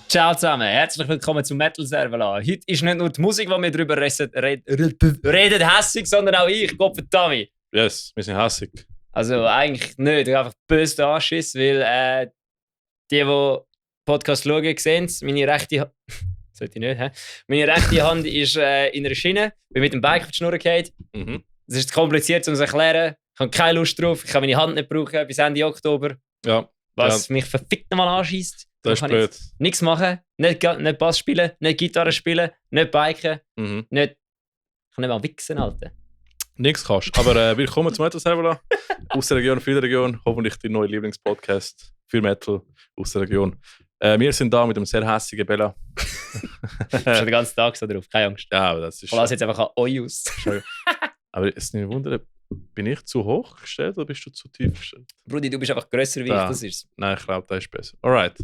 Ciao zusammen, herzlich willkommen zum Metal Servola. Heute ist nicht nur die Musik, die wir darüber reden hässig, sondern auch ich, Gottverdammt. Yes, wir sind hässig. Also eigentlich nicht, einfach böse Anschiss, weil die Podcast schauen, sehen es. Meine rechte sollte ich nicht, hä? Meine rechte Hand ist in einer Schiene, bin mit dem Bike auf die Schnur gefallen. Mhm. Es ist zu kompliziert, um es zu erklären. Ich habe keine Lust drauf, ich kann meine Hand nicht brauchen bis Ende Oktober. Ja. Was mich verfickt nochmal anschießt. Das ist blöd. Nichts machen, nicht Bass spielen, nicht Gitarre spielen, nicht biken, nicht... Ich kann nicht mal wichsen, Alter. Nichts kannst. Aber willkommen zum Metal Servola. Aus der Region, für die Region. Hoffentlich dein neuer Lieblingspodcast für Metal aus der Region. Wir sind da mit einem sehr hässigen Bella. Ich bin schon den ganzen Tag so drauf, keine Angst. Ja, aber das ist... Ich lasse jetzt einfach an euch aus. Aber es ist nicht wundern, bin ich zu hoch gestellt oder bist du zu tief gestellt? Brudi, du bist einfach grösser wie ich, das ist. Nein, ich glaube, das ist besser. Alright.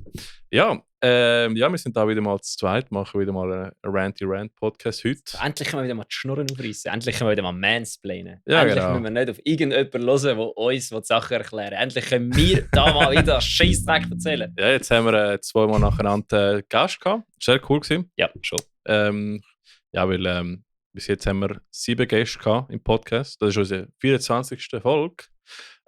Ja, wir sind da wieder mal zu zweit, machen wieder mal einen Ranty-Rant-Podcast heute. Endlich können wir wieder mal die Schnurren aufreißen. Endlich können wir wieder mal mansplainen. Ja, endlich genau. müssen wir nicht auf irgendjemanden hören, der uns die Sachen erklären will. Endlich können wir da mal wieder Scheissdreck erzählen. Ja, jetzt haben wir zweimal nacheinander Gast gehabt. Sehr cool gewesen. Ja, schon. Ja, weil bis jetzt haben wir 7 Gäste gehabt im Podcast. Das ist unsere 24. Folge.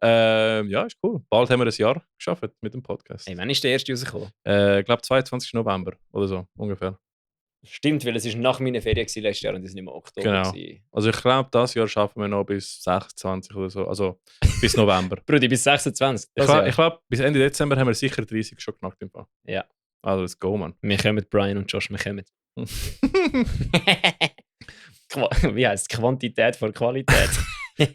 Ja, ist cool. Bald haben wir ein Jahr geschafft mit dem Podcast. Hey, wann ist der erste rausgekommen? Ich glaube 22. November oder so, ungefähr. Stimmt, weil es ist nach meiner Ferien letztes Jahr und es war nicht mehr Oktober. Genau. Gewesen. Also ich glaube, das Jahr schaffen wir noch bis 26 oder so. Also bis November. Brudi, bis 26. Ich glaube, bis Ende Dezember haben wir sicher 30 schon geknackt im Fall. Ja. Also let's go, man. Wir kommen, Brian und Josh, wir kommen. Wie heisst es? Quantität vor Qualität.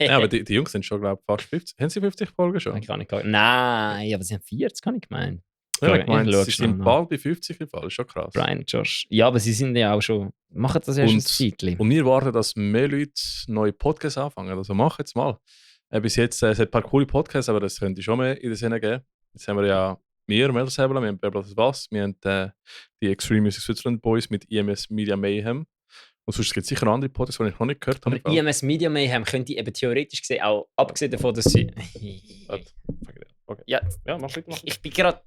Ja, aber die Jungs sind schon, glaube ich, fast 50. Haben sie 50 Folgen schon? Nein, aber sie haben 40, kann ich gemeint. Ja, ich meine, schau sie schnell sind nach. bald bei 50 im Fall. Ist schon krass. Brian und Josh. Ja, aber sie sind ja auch schon... Machen das erst ein Zeitchen. Und wir warten, dass mehr Leute neue Podcasts anfangen. Also mach jetzt mal. Bis jetzt es hat ein paar coole Podcasts, aber das könnte schon mehr in den Sinne geben. Jetzt haben wir ja Metal Servola, wir haben Berblas Was, wir haben die Extreme Music Switzerland Boys mit IMS Media Mayhem. Und sonst gibt es sicher noch andere Podcasts, die ich noch nicht gehört habe. Aber IMS Media Mayhem könnte eben theoretisch gesehen auch, abgesehen davon, dass sie... Okay. Ja, mach bitte. ich bin gerade...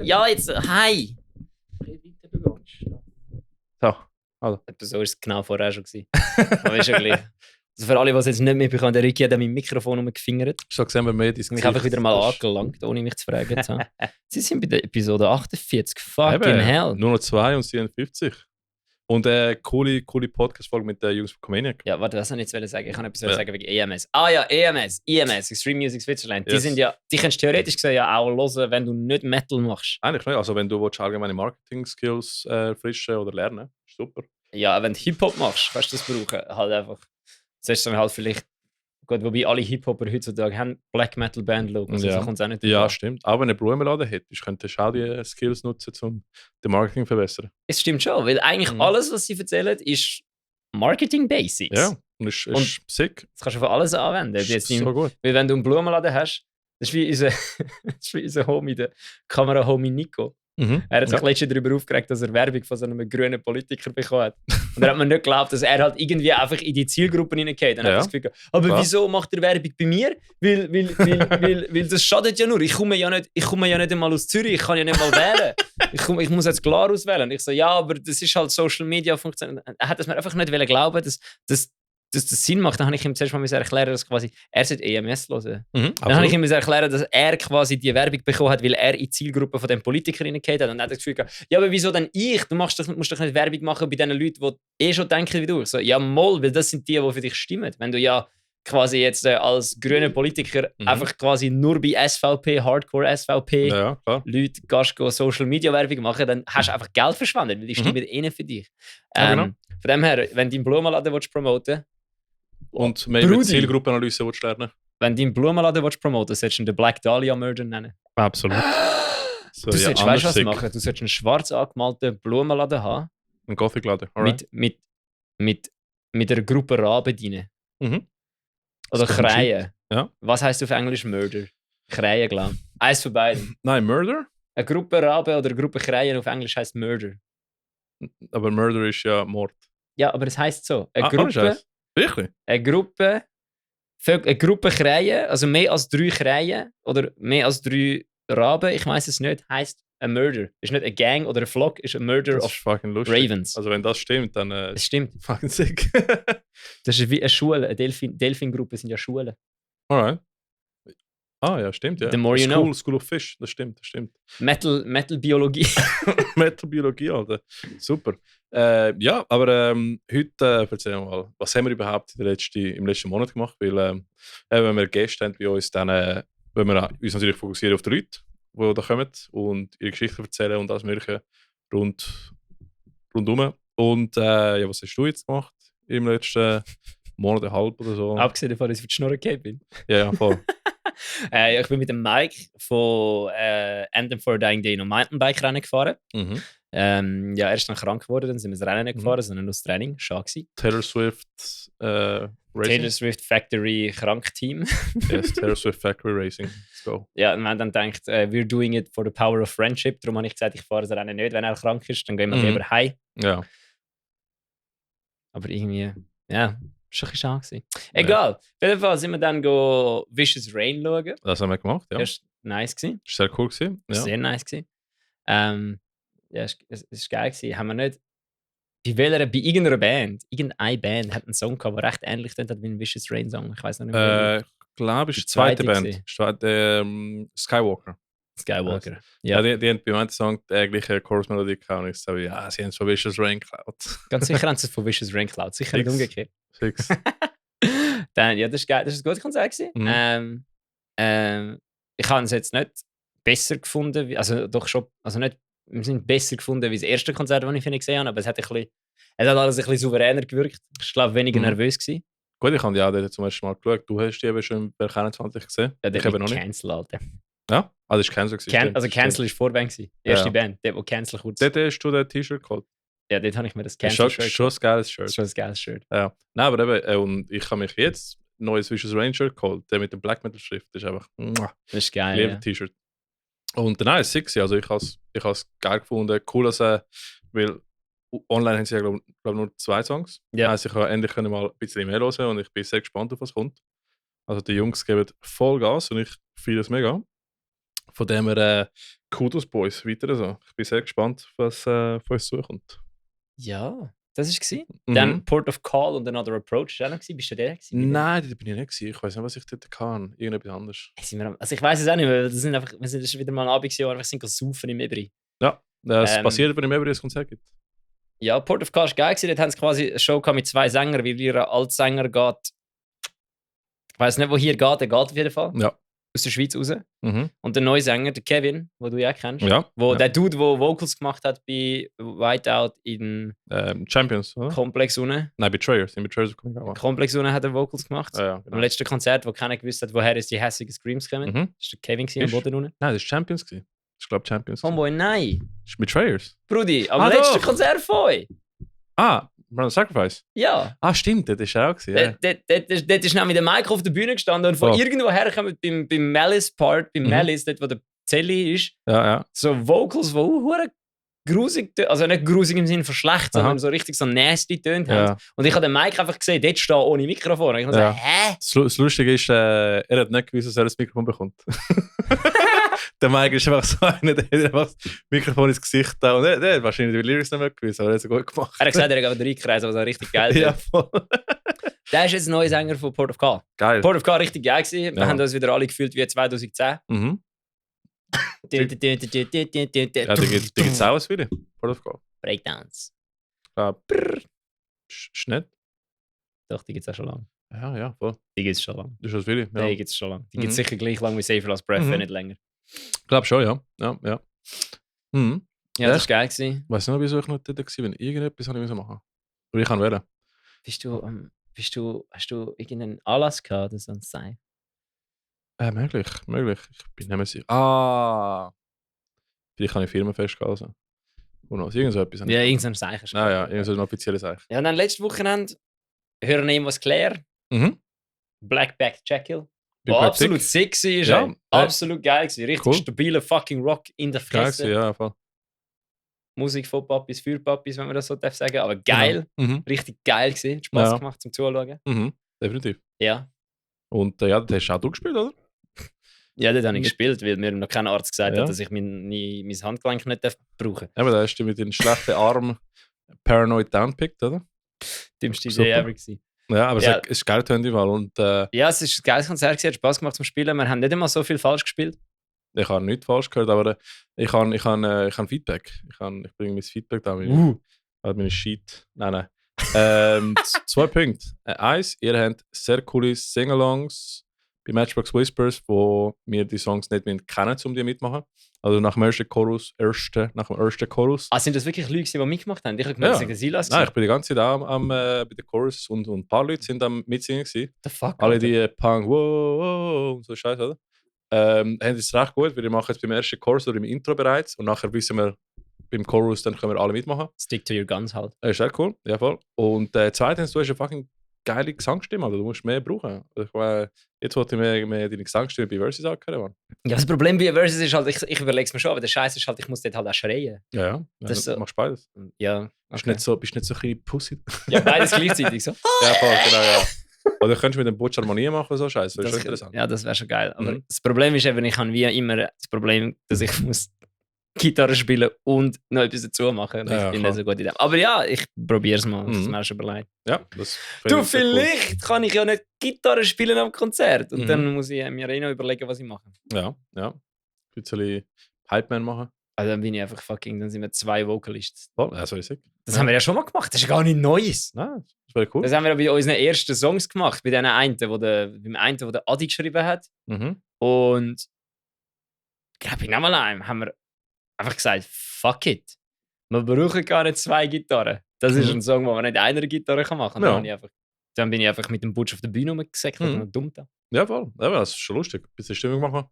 Ja, jetzt... Hi! So, also. So war es genau vorher schon. Aber ist ja gleich. Also für alle, die es jetzt nicht mitbekommen, der Ricky hat an meinem Mikrofon rumgefingert. So sehen wir mehr Und mich einfach wieder mal angelangt, ohne mich zu fragen. So. Sie sind bei der Episode 48. Fucking hell. Nur noch 2 und 57. Und coole Podcast-Folge mit den Jungs von Comaniac. Ja, warte, was soll ich jetzt sagen? Ich kann etwas sagen wegen EMS. Ah ja, EMS, Extreme Music Switzerland. Yes. Die kannst du theoretisch gesehen ja auch hören, wenn du nicht Metal machst. Eigentlich nicht. Also wenn du allgemeine Marketing-Skills frischen oder lernen, ist super. Ja, wenn du Hip-Hop machst, kannst du das brauchen. Halt einfach. Zuerst dann halt vielleicht... Gut, wobei alle Hip-Hopper heutzutage haben Black Metal Band-Logos. Ja. Also kommt es auch nicht Ja, drauf. stimmt. Auch wenn du einen Blumenladen hättest, könntest du auch die Skills nutzen, um das Marketing zu verbessern. Es stimmt schon, weil eigentlich alles, was sie erzählen, ist Marketing-Basics. Ja, und ist sick. Das kannst du für alles anwenden. Ist Jetzt so gut. Weil wenn du einen Blumenladen hast, das ist wie unser Homie, der Kamera-Homie Nico. Er hat sich letztens darüber aufgeregt, dass er Werbung von so einem grünen Politiker bekommen hat. Und er hat mir nicht geglaubt, dass er halt irgendwie einfach in die Zielgruppen hineingeht. Dann hat er das Gefühl gehabt, aber wieso macht er Werbung bei mir? Weil das schadet ja nur. Ich komme ja nicht einmal aus Zürich, ich kann ja nicht mal wählen. Ich muss jetzt klar auswählen. Ich so, ja, aber das ist halt Social Media funktioniert. Er hat es mir einfach nicht glauben, dass das Sinn macht. Dann habe ich ihm zuerst mal erklären, dass quasi er sollte EMS hören. Dann habe ich ihm erklären, dass er quasi die Werbung bekommen hat, weil er in die Zielgruppe von den Politikern hineingeht hat. Und dann hat er das Gefühl gehabt, ja, aber wieso denn ich? Du musst doch nicht Werbung machen bei den Leuten, die schon denken wie du. Ich so, ja, moll, weil das sind die für dich stimmen. Wenn du ja quasi jetzt als grüner Politiker einfach quasi nur bei SVP, Hardcore SVP Leute gehst Social Media Werbung machen, dann hast du einfach Geld verschwendet, weil die stimmen innen für dich. Von dem her, wenn du deinen Blumenladen promoten willst, und mehr Zielgruppenanalyse willst du lernen. Wenn du deinen Blumenladen promoten willst, solltest du den Black Dahlia Murder nennen. Absolut. So, du solltest, weißt du, was machen? Du solltest einen schwarz angemalten Blumenladen haben. Ein Gothic-Laden, mit einer Gruppe Raben drin. Oder Kreien. Ja. Was heisst auf Englisch Murder? Kreien, glaube ich. Eins von beiden. Nein, Murder? Eine Gruppe Raben oder eine Gruppe Kreien auf Englisch heisst Murder. Aber Murder ist ja Mord. Ja, aber es heisst so. Eine Gruppe... Wirklich? Eine Gruppe Kreien, also mehr als 3 Kreien oder mehr als 3 Raben, ich weiß es nicht, heisst a murder. Ist nicht a gang oder a flock, ist a murder Das of ist fucking lustig. ravens. Also wenn das stimmt, dann Das stimmt. fucking sick. Das ist wie eine Schule. Eine Delfingruppe sind ja Schulen. Alright. Ah ja, stimmt, ja. The more you know. School of Fish, das stimmt. Metal-Biologie. Metalbiologie, Alter. Super. Ja, aber heute erzählen wir mal, was haben wir überhaupt im letzten Monat gemacht? Weil wenn wir Gäste haben bei uns, dann wollen wir uns natürlich fokussieren auf die Leute, die da kommen und ihre Geschichten erzählen und alles Mögliche rundum. Und ja, was hast du jetzt gemacht im letzten Monat, und halb oder so? Abgesehen davon, dass ich auf die Schnurre gefallen bin. Ja, voll. Ich bin mit dem Mike von Anthem for a Dying Day noch Mountainbike-Rennen gefahren. Mhm. Ja, er ist dann krank geworden, dann sind wir das Rennen nicht gefahren, sondern nur das Training. Schade gewesen. Taylor Swift Racing. Taylor Swift Factory Krankteam. Yes, Taylor Swift Factory Racing. Let's go. Ja, und wir haben dann gedacht, we're doing it for the power of friendship. Darum habe ich gesagt, ich fahre das Rennen nicht, wenn er krank ist. Dann gehen wir lieber heim. Ja. Aber irgendwie, ja, ist ein bisschen schade gewesen. Egal. Auf jeden Fall sind wir dann Vicious Rain schauen. Das haben wir gemacht, ja. Das war nice gewesen. Das war sehr cool gewesen. Ja. Sehr nice gewesen. Ja, es war geil gewesen. Haben wir nicht bei irgendeiner Band, irgendeine Band hat einen Song gehabt, der recht ähnlich klingt wie ein Vicious Rain Song. Ich weiß noch nicht mehr. Ich glaube, es ist die zweite zweite Band. Skywalker. Skywalker. Ja, die haben bei meinem Song die gleiche Chorus-Melodie gehabt und ich sage, ja, sie haben es von Vicious Rain geklaut. Ganz sicher haben sie es von Vicious Rain geklaut. Sicher nicht umgekehrt. Fix. Dann, ja, das ist geil. Das ist ein gutes Konzert gewesen. Ich habe es jetzt nicht besser gefunden, also doch schon, also nicht, wir sind besser gefunden wie das erste Konzert, das ich gesehen habe, aber es hat alles ein bisschen souveräner gewirkt. Ich glaube, weniger nervös gewesen. Gut, ich habe die auch dort zum ersten Mal geschaut. Du hast die eben schon bei 21 gesehen. Ja, der ich eben noch nicht. Cancel, Alter. Ja? Ah, das war Cancel gewesen. Also Cancel war Vorband gewesen. Die erste Band, der, wo Cancel kurz... Dort hast du das T-Shirt geholt. Ja, dort habe ich mir das Cancel-Shirt. Schon ein geiles Shirt. Schon ein geiles Shirt. Ja. Nein, aber eben, und ich habe mich jetzt ein neues Vicious Rain Shirt geholt, der mit der Black Metal Schrift. Das ist einfach... Das ist geil, ich liebe T-Shirt. Und nein, es ist also ich habe es geil gefunden. Cool, dass weil online haben sie ja glaube nur 2 Songs. Ja. Also ich kann endlich mal ein bisschen mehr hören und ich bin sehr gespannt, auf was kommt. Also die Jungs geben voll Gas und ich fühle es mega. Von dem her Kudos Boys weiter so. Ich bin sehr gespannt, was von uns zukommt. Ja, das war es. Dann Port of Call und Another Approach. Ist auch noch gewesen? Bist du der gewesen? Nein, da bin ich nicht gewesen. Ich weiß nicht, was ich dort kann. Irgendetwas anderes. Also ich weiß es auch nicht, weil das ist wieder mal ein Abend, wo wir einfach saufen im Ebri. Ja, das passiert, wenn im Ebri ein Konzert gibt. Ja, Port of Call war geil gewesen. Dort haben sie quasi eine Show mit 2 Sängern, weil ihr Altsänger geht. Ich weiß nicht, wo hier geht, der geht auf jeden Fall. Ja. Aus der Schweiz raus. Und der neue Sänger, der Kevin, den du ja kennst. Ja. Der Dude, der Vocals gemacht hat bei Whiteout in Champions, oder? Komplex unten. Nein, Betrayers. In Betrayers Komplex unten hat er Vocals gemacht. Ja, genau. Am letzten Konzert, wo keiner gewusst hat, woher die hässigen Screams kommen. Das war der Kevin am Boden unten. Nein, das war Champions. Das ist, glaube ich, Champions. Homeboy, nein. Das ist Betrayers. Brudi, am letzten Konzert von euch. Brother Sacrifice? Ja. Stimmt, das war auch. Dort ist nämlich der Mike auf der Bühne gestanden und von irgendwoher kommen beim Malice-Part, beim Malice, dort wo der Zelli ist, so Vocals, die hure grusig, also nicht grusig im Sinne von schlecht, sondern so richtig so nasty tönt haben. Und ich habe den Mike einfach gesehen, dort steht ohne Mikrofon. Und ich habe gesagt, hä? Das Lustige ist, er hat nicht gewusst, dass er das Mikrofon bekommt. Der Mike ist einfach so einer, der hat einfach das Mikrofon ins Gesicht da und der hat wahrscheinlich die Lyrics nicht mehr gewusst, aber er hat es gut gemacht. Er hat gesagt, er hat einfach reinkreisen, was auch richtig geil ist. Ja, voll. Der ist jetzt ein neuer Sänger von Port of Call. Geil. Port of Call richtig geil gewesen. Wir haben uns wieder alle gefühlt wie 2010. Ja, da gibt es auch was wieder. Port of Call. Breakdowns. Ist nicht? Doch, die gibt es auch schon lange. Ja, voll. Die gibt es schon lange. Das ist was wieder. Die gibt es schon lange. Die gibt es sicher gleich lang wie Safer Last Breath, wenn nicht länger. Ich glaube schon, ja. Ja, ja, das war geil gewesen. Ich weiß nicht, wieso ich noch dort war, wenn irgendetwas machen musste. Aber ich kann wählen. Hast du irgendeinen Anlass gehabt oder sonst sein? Möglich. Ich bin nicht mehr sicher. Vielleicht habe ich Firmenfest gehabt. Also. Irgend so etwas. Ja, irgendein Zeichen. Ja, irgend so ein offizielles Zeichen. Ja, und dann letzte Wochenende hören wir was Claire. Blackback Jekyll. Absolut sexy ist. Ja, absolut geil gewesen. Richtig stabiler fucking Rock in der Fresse. Geil, ja, voll. Musik von Papis für Papis, wenn man das so darf sagen. Aber geil. Richtig geil gewesen. Spaß gemacht zum Zuschauen. Definitiv. Ja. Und das hast auch du gespielt, oder? Ja, das habe ich gespielt, weil mir noch kein Arzt gesagt hat, dass ich mein Handgelenk nicht brauchen darf. Aber da hast du mit den schlechten Arm Paranoid downpickt, oder? Dümmste Idee ever gewesen. Ja, aber es ist geil, Handyball. Ja, es ist ein geiles Konzert, es hat Spaß gemacht zum Spielen. Wir haben nicht immer so viel falsch gespielt. Ich habe nichts falsch gehört, aber ich habe Feedback. Ich bringe mein Feedback da mit. Meine Sheet. Nein. 2 Punkte. Eins, ihr habt sehr coole Sing-Alongs bei Matchbox Whispers, wo wir die Songs nicht kennen, um die mitmachen. Also nach dem ersten Chorus. Sind das wirklich Leute, die mitgemacht haben? Ich habe gemeint, dass Silas Nein, ich bin die ganze Zeit bei den Chorus und ein paar Leute sind am Mitsingen gewesen. The fuck? Alle die Punk, wow, und so Scheiße, oder? Haben es recht gut, weil wir machen jetzt beim ersten Chorus oder im Intro bereits und nachher wissen wir, beim Chorus dann können wir alle mitmachen. Stick to your guns halt. Ist sehr cool, ja voll. Und zweitens, du hast eine fucking geile Gesangsstimme, also du musst mehr brauchen. Jetzt wollte ich mehr deine Gesangsstimme bei Versus anhören, Mann. Ja, das Problem bei Versus ist halt, ich überlege es mir schon, aber der Scheiß ist halt, ich muss dort halt auch schreien. Ja, das so, machst beides. Ja. Okay. Bist du nicht so ein bisschen Pussy? Ja, beides gleichzeitig so. Ja, voll, genau, ja. Oder könntest du mit dem Butch Harmonie machen, so Scheiße. Das ist interessant. Ja, das wäre schon geil. Aber das Problem ist eben, ich habe wie immer das Problem, dass ich muss Gitarre spielen und noch etwas dazu machen. Und ich bin nicht so gut in dem. Aber ja, ich probiere es mal. Das ist mir schon überlegt. Ja, vielleicht kann ich ja nicht Gitarre spielen am Konzert. Und dann muss ich mir noch überlegen, was ich mache. Ja. Ein bisschen Hype-Man machen. Also dann bin ich einfach dann sind wir 2 Vocalists. Oh, ja, so ist es. Das haben wir ja schon mal gemacht. Das ist gar nicht Neues. Nein, das wäre cool. Das haben wir bei unseren ersten Songs gemacht. Bei dem einen, wo der Adi geschrieben hat. Und ich glaube, in einem haben wir einfach gesagt, fuck it. Wir brauchen gar nicht 2 Gitarren. Das ist ein Song, wo man nicht eine Gitarre machen kann. Ja. Dann bin ich einfach mit dem Butch auf der Bühne rumgesackt und dumm da. Ja, voll. Ja, das ist schon lustig. Ein bisschen Stimmung machen.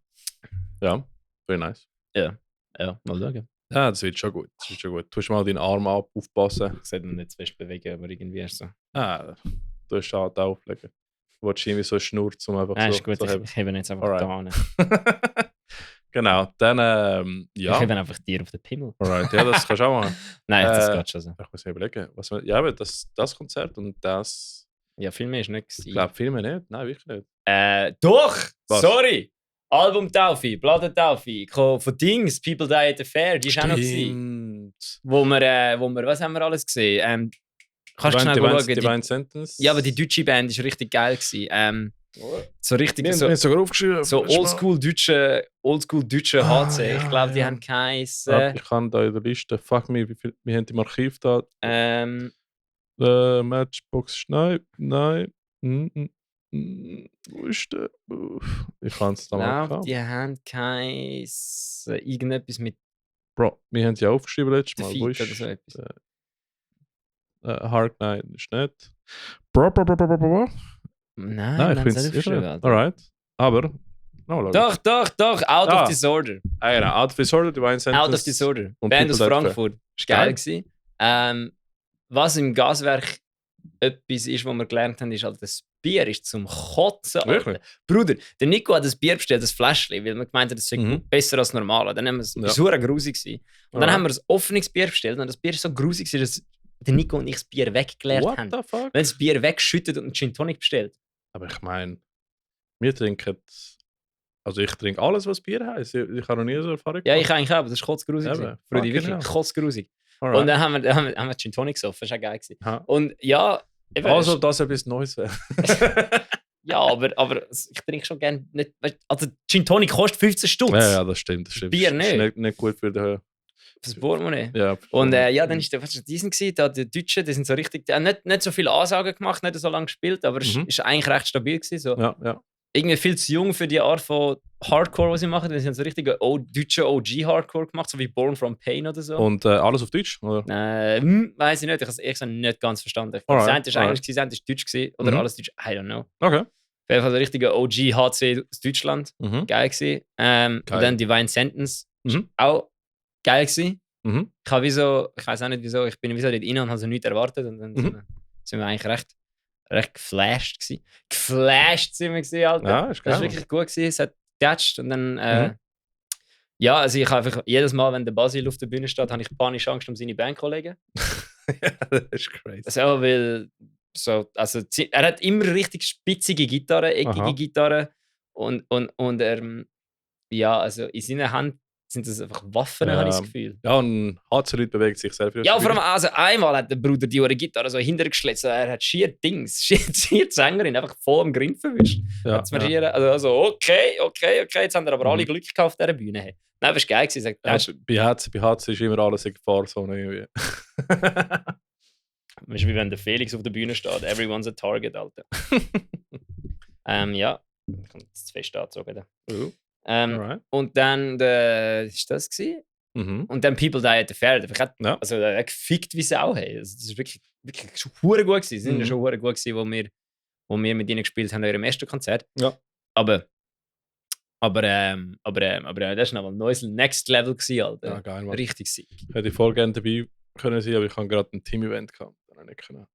Ja, very nice. Ja, mal schauen. Ja, das wird schon gut. Du musst mal deinen Arm aufpassen. Ich sollte ihn nicht zu fest bewegen, aber irgendwie ist so. Du hast halt auflegen. Du willst irgendwie so eine Schnur, um einfach ist gut, ich hebe jetzt einfach da an. Genau, dann, ja. Ich hebe einfach dir auf den Pimmel. Alright, ja, das kannst du auch machen. Nein, das geht schon so. Ich muss mir überlegen. Aber das Konzert und das... Ja, viel mehr ist nicht gewesen. Ich glaube, viel mehr nicht. Nein, wirklich nicht. Doch! Was? Sorry! Album-Taufe, Plattentaufe, von Dings, People Die at the Fair, die ist auch noch gewesen. Wo wir, was haben wir alles gesehen? Kannst du schnell schauen? Divine Sentence? Ja, aber die deutsche Band war richtig geil gewesen. So richtig, wir haben sogar aufgeschrieben. So oldschool deutsche HC. Ich glaube, die haben geheißen. Ich kann da in der Liste, fuck me, wir haben im Archiv da. Matchbox, nein. Wo ist der? Ich kann es da mal. Ich glaube, die haben geheißen. Irgendetwas mit. Bro, wir haben sie aufgeschrieben letztes Mal. Wo ist oder so etwas? Hard Night ist nicht. Nein, ich finde es nicht. Alright. Aber. No, doch. Out of Disorder. Genau. Out of Disorder, Divine Sentence. Out of Disorder. Band aus Frankfurt. Das war geil. Was im Gaswerk etwas ist, was wir gelernt haben, ist halt, das Bier ist zum Kotzen. Bruder, der Nico hat das Bier bestellt, das Fläschchen, weil wir gemeint haben, das sei besser als normal. Dann haben wir es so grusig. Und dann haben wir ein offenes Bier bestellt und das Bier ist so grusig, dass der Nico und ich das Bier weggeleert haben. What the fuck? Wenn das Bier wegschüttet und einen Gin Tonic bestellt. Aber ich meine, wir trinken. Also ich trinke alles, was Bier heisst. Ich habe noch nie so Erfahrung gemacht. Ja, ich eigentlich auch, aber das ist kotzgrusig. Freude, wirklich kotzgrusig. Und dann haben wir Gin Tonic gesoffen, das war auch geil gewesen. Und ja... Also, ob das etwas Neues wäre. Ja, aber ich trinke schon gerne nicht... Also Gin Tonic kostet 15 Stutz. Ja, das stimmt. Bier nicht. Das ist nicht gut für den... Fürs Portemonnaie. Ja, und dann war die sind da, die Deutschen, die sind so richtig... Die haben nicht so viele Ansagen gemacht, nicht so lange gespielt, aber es ist eigentlich recht stabil gewesen. So. Ja. Irgendwie viel zu jung für die Art von Hardcore, was sie machen. Die haben so richtig deutsche OG-Hardcore gemacht, so wie Born from Pain oder so. Und alles auf Deutsch? Oder? Weiß ich nicht. Ich habe es ehrlich gesagt nicht ganz verstanden. Das eine war Englisch, das andere war Deutsch gewesen, oder alles Deutsch. I don't know. Okay. Auf jeden Fall so richtiger OG-HC aus Deutschland. Geil gewesen. Und dann Divine Sentence. Auch geil gewesen. Ich weiß auch nicht wieso, ich bin wieso dort rein und habe so nichts erwartet. Und dann sind wir eigentlich recht geflasht gewesen. Geflasht sind wir gewesen, Alter. Ja, ist geil. Das war wirklich gut gewesen. Es hat getatscht und dann ja, also ich habe einfach jedes Mal, wenn der Basil auf der Bühne steht, habe ich panisch Angst um seine Bandkollegen. Ja, das ist crazy. Also, weil also er hat immer richtig spitzige Gitarren, eckige Gitarren und Ja, also in seiner Hand sind das einfach Waffen, habe ich das Gefühl. Ja, und HC-Leute bewegt sich sehr viel. Ja, vor allem also einmal hat der Bruder die Gitarre so hintergeschleppt, so, er hat schier die Sängerin einfach voll am Grind verwischt. Ja, also okay, jetzt haben wir aber alle Glück gehabt auf dieser Bühne. Hey. Nein, das war geil gewesen. Bei HC ist immer alles in Gefahrzone irgendwie. Das ist wie wenn der Felix auf der Bühne steht. Everyone's a target, Alter. Ja, ich kann das zu fest anzogen. Und dann, ist das gewesen? Und dann People Die at the Fair. Also, er gefickt wie Sau. Hey. Also, das ist wirklich hure gut gewesen. Sie sind ja schon hure gut gewesen, wo wir mit ihnen gespielt haben in ihrem ersten Konzert. Ja. Aber das war noch mal ein neues Next Level gewesen, Alter. Ja, geil, Mann. Richtig sick. Hätte ich voll gerne dabei können sein, aber ich habe gerade ein Team-Event gehabt. Dann nicht können.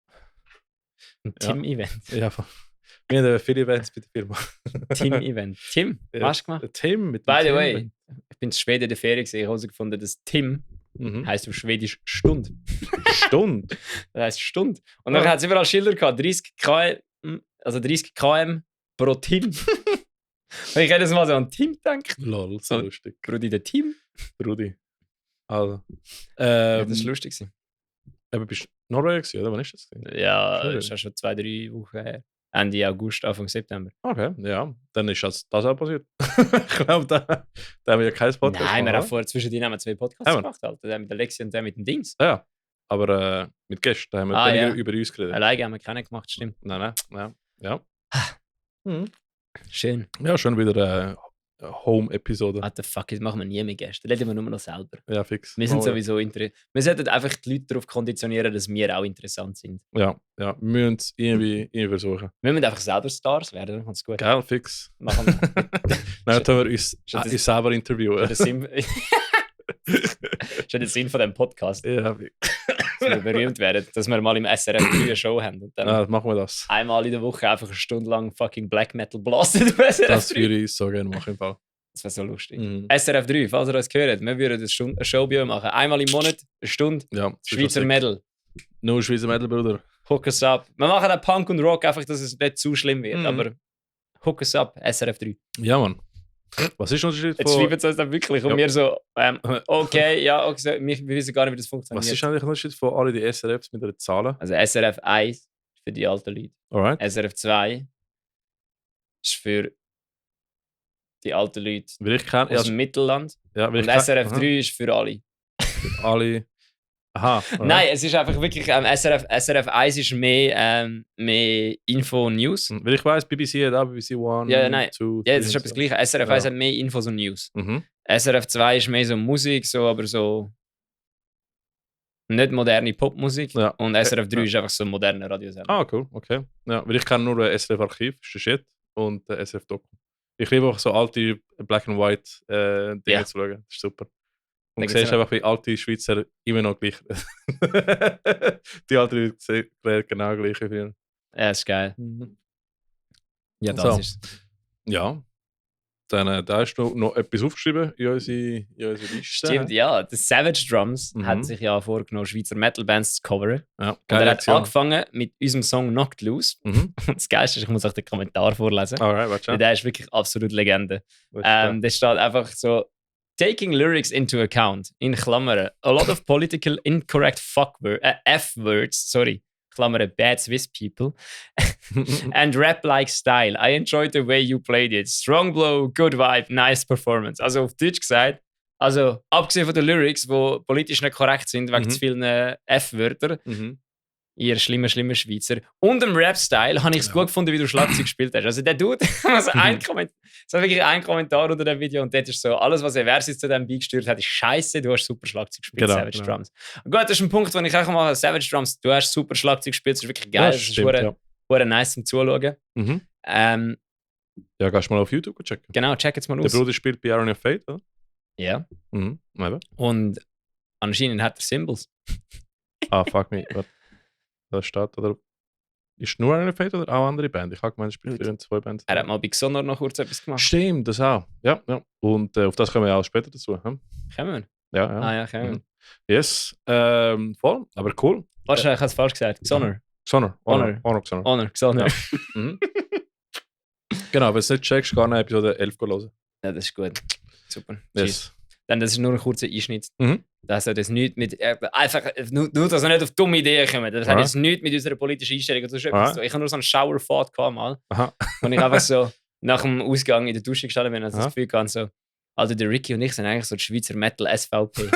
Ein Team-Event? Ja, wir haben viele Events bei der Firma. Team-Event. Tim, was hast du gemacht? Tim mit By the way, ich bin in Schweden in der Ferien gesehen. Ich habe herausgefunden, dass Tim heisst auf Schwedisch Stund. Stund? Das heisst Stund. Und dann hat es überall Schilder gehabt, 30 km pro Tim. Und ich hätte jetzt mal so an Tim gedacht. Lol, so lustig. Brudi, der Tim. Brudi. Also. Ja, das war lustig. Aber bist du Norwegen, oder? Wann ist das? Ja, das ist ja schon 2-3 Wochen her. Ende August, Anfang September. Okay, ja. Dann ist das auch passiert. Ich glaube, da haben wir ja kein Podcast. Nein, wir haben vorher zwischendrin haben wir 2 Podcasts gemacht, Alter. Der mit Alexi und der mit dem Dings. Ja, aber mit Gästen haben wir weniger über uns geredet. Alleine haben wir keinen gemacht, stimmt. Nein. Ja. Schön. Ja, schon wieder Home-Episode. What the fuck, das machen wir nie mit Gästen. Reden wir nur noch selber. Ja, fix. Wir sind sowieso interessant. Wir sollten einfach die Leute darauf konditionieren, dass wir auch interessant sind. Ja. Wir müssen es irgendwie versuchen. Wir müssen einfach selber Stars werden, dann kommt es gut. Geil, fix. Machen wir. Dann tun wir uns selber interviewen. Das ist schon der Sinn von diesem Podcast. Ja, dass wir berühmt werden, dass wir mal im SRF eine Show haben. Und dann machen wir das. Einmal in der Woche einfach eine Stunde lang fucking Black Metal blasen. Das würde ich so gerne machen im Fall. Das wäre so lustig. SRF 3, falls ihr das gehört, wir würden eine Show bei euch machen. Einmal im Monat, eine Stunde. Ja, Schweizer Metal. Nur Schweizer Metal, Bruder. Hook us up. Wir machen auch Punk und Rock, einfach, dass es nicht zu schlimm wird. Aber hook us up, SRF 3. Ja, Mann. Was ist der Unterschied von... Jetzt schreiben sie uns dann wirklich und wir so, okay, wir wissen gar nicht, wie das funktioniert. Was ist eigentlich der Unterschied von allen die SRFs mit den Zahlen? Also SRF 1 für die alten Leute. Alright. SRF 2 ist für die alten Leute aus dem Mittelland. Ja, und SRF 3 ist für alle. Für alle. Aha. Nein, es ist einfach wirklich, SRF 1 ist mehr Info und News. Weil ich weiss, BBC hat auch BBC One. Ja, nein. 2, ja, es ist etwas Gleiches. SRF 1 hat mehr Infos und News. SRF 2 ist mehr so Musik, aber so nicht moderne Popmusik. Ja. Und SRF 3 ist einfach so ein moderner Radiosender. Ah, cool, okay. Ja, weil ich kenne nur SRF Archiv, ist der Shit, und SRF Doku. Ich liebe auch so alte Black and White Dinge zu schauen. Das ist super. Und du siehst einfach, wie alte Schweizer immer noch gleich. Die alten Leute sehen genau gleich wie früher. Ja, ist geil. Ja, das ist. Ja. Dann da hast du noch etwas aufgeschrieben in unsere Liste. Stimmt, ja. Der Savage Drums hat sich ja vorgenommen, Schweizer Metal-Bands zu coveren. Ja, und er hat angefangen mit unserem Song Knocked Loose. Und das Geilste ist, ich muss auch den Kommentar vorlesen. Alright, der ist wirklich absolut Legende. Der steht einfach so: Taking lyrics into account, in Klammern, a lot of political incorrect F-words, Klammern, bad Swiss people, and rap-like style. I enjoyed the way you played it. Strong blow, good vibe, nice performance. Also auf Deutsch gesagt, also abgesehen von den Lyrics, die politisch nicht korrekt sind, wegen zu vielen F-Wörter, ihr schlimmer Schweizer. Und im Rap-Style habe ich es gut gefunden, wie du Schlagzeug gespielt hast. Also der Dude, also wirklich ein Kommentar unter dem Video und dort ist so, alles, was er Versus zu dem beigesteuert hat, ist scheiße, du hast super Schlagzeug gespielt, genau, Savage Drums. Gut, das ist ein Punkt, den ich auch mache, Savage Drums, du hast super Schlagzeug gespielt, das ist wirklich geil, das ist sehr nice zum Zuschauen. Ja, gehst du mal auf YouTube checken. Genau, check jetzt mal aus. Der Bruder spielt bei Iron of Fate, oder? Ja. Und anscheinend hat er Symbols. Fuck me, da steht, oder ist nur eine Fate oder auch andere Band? Ich habe gemeint, er spielt in 2 Bands. Er hat mal bei Xonor noch kurz etwas gemacht. Stimmt, das auch. Ja. Und auf das kommen wir auch später dazu. Kommen wir? Ja. Kommen wir. Yes, voll, aber cool. Wahrscheinlich habe ich es falsch gesagt. Xonor. Xonor. Xonor. Ja. Genau, wenn du es nicht checkst, gar nicht Episode 11 hören. Ja, das ist gut. Super. Yes. Dann, das ist nur ein kurzer Einschnitt. Mhm. Das hat jetzt nichts mit... einfach, nur, dass wir nicht auf dumme Ideen kommen. Das hat jetzt nichts mit unserer politischen Einstellung oder so etwas zu tun. Ich habe nur so einen Shower-Thought gehabt mal. Und ich einfach so nach dem Ausgang in der Dusche gestanden bin und das Gefühl gehabt, so, also der Ricky und ich sind eigentlich so die Schweizer Metal-SVP.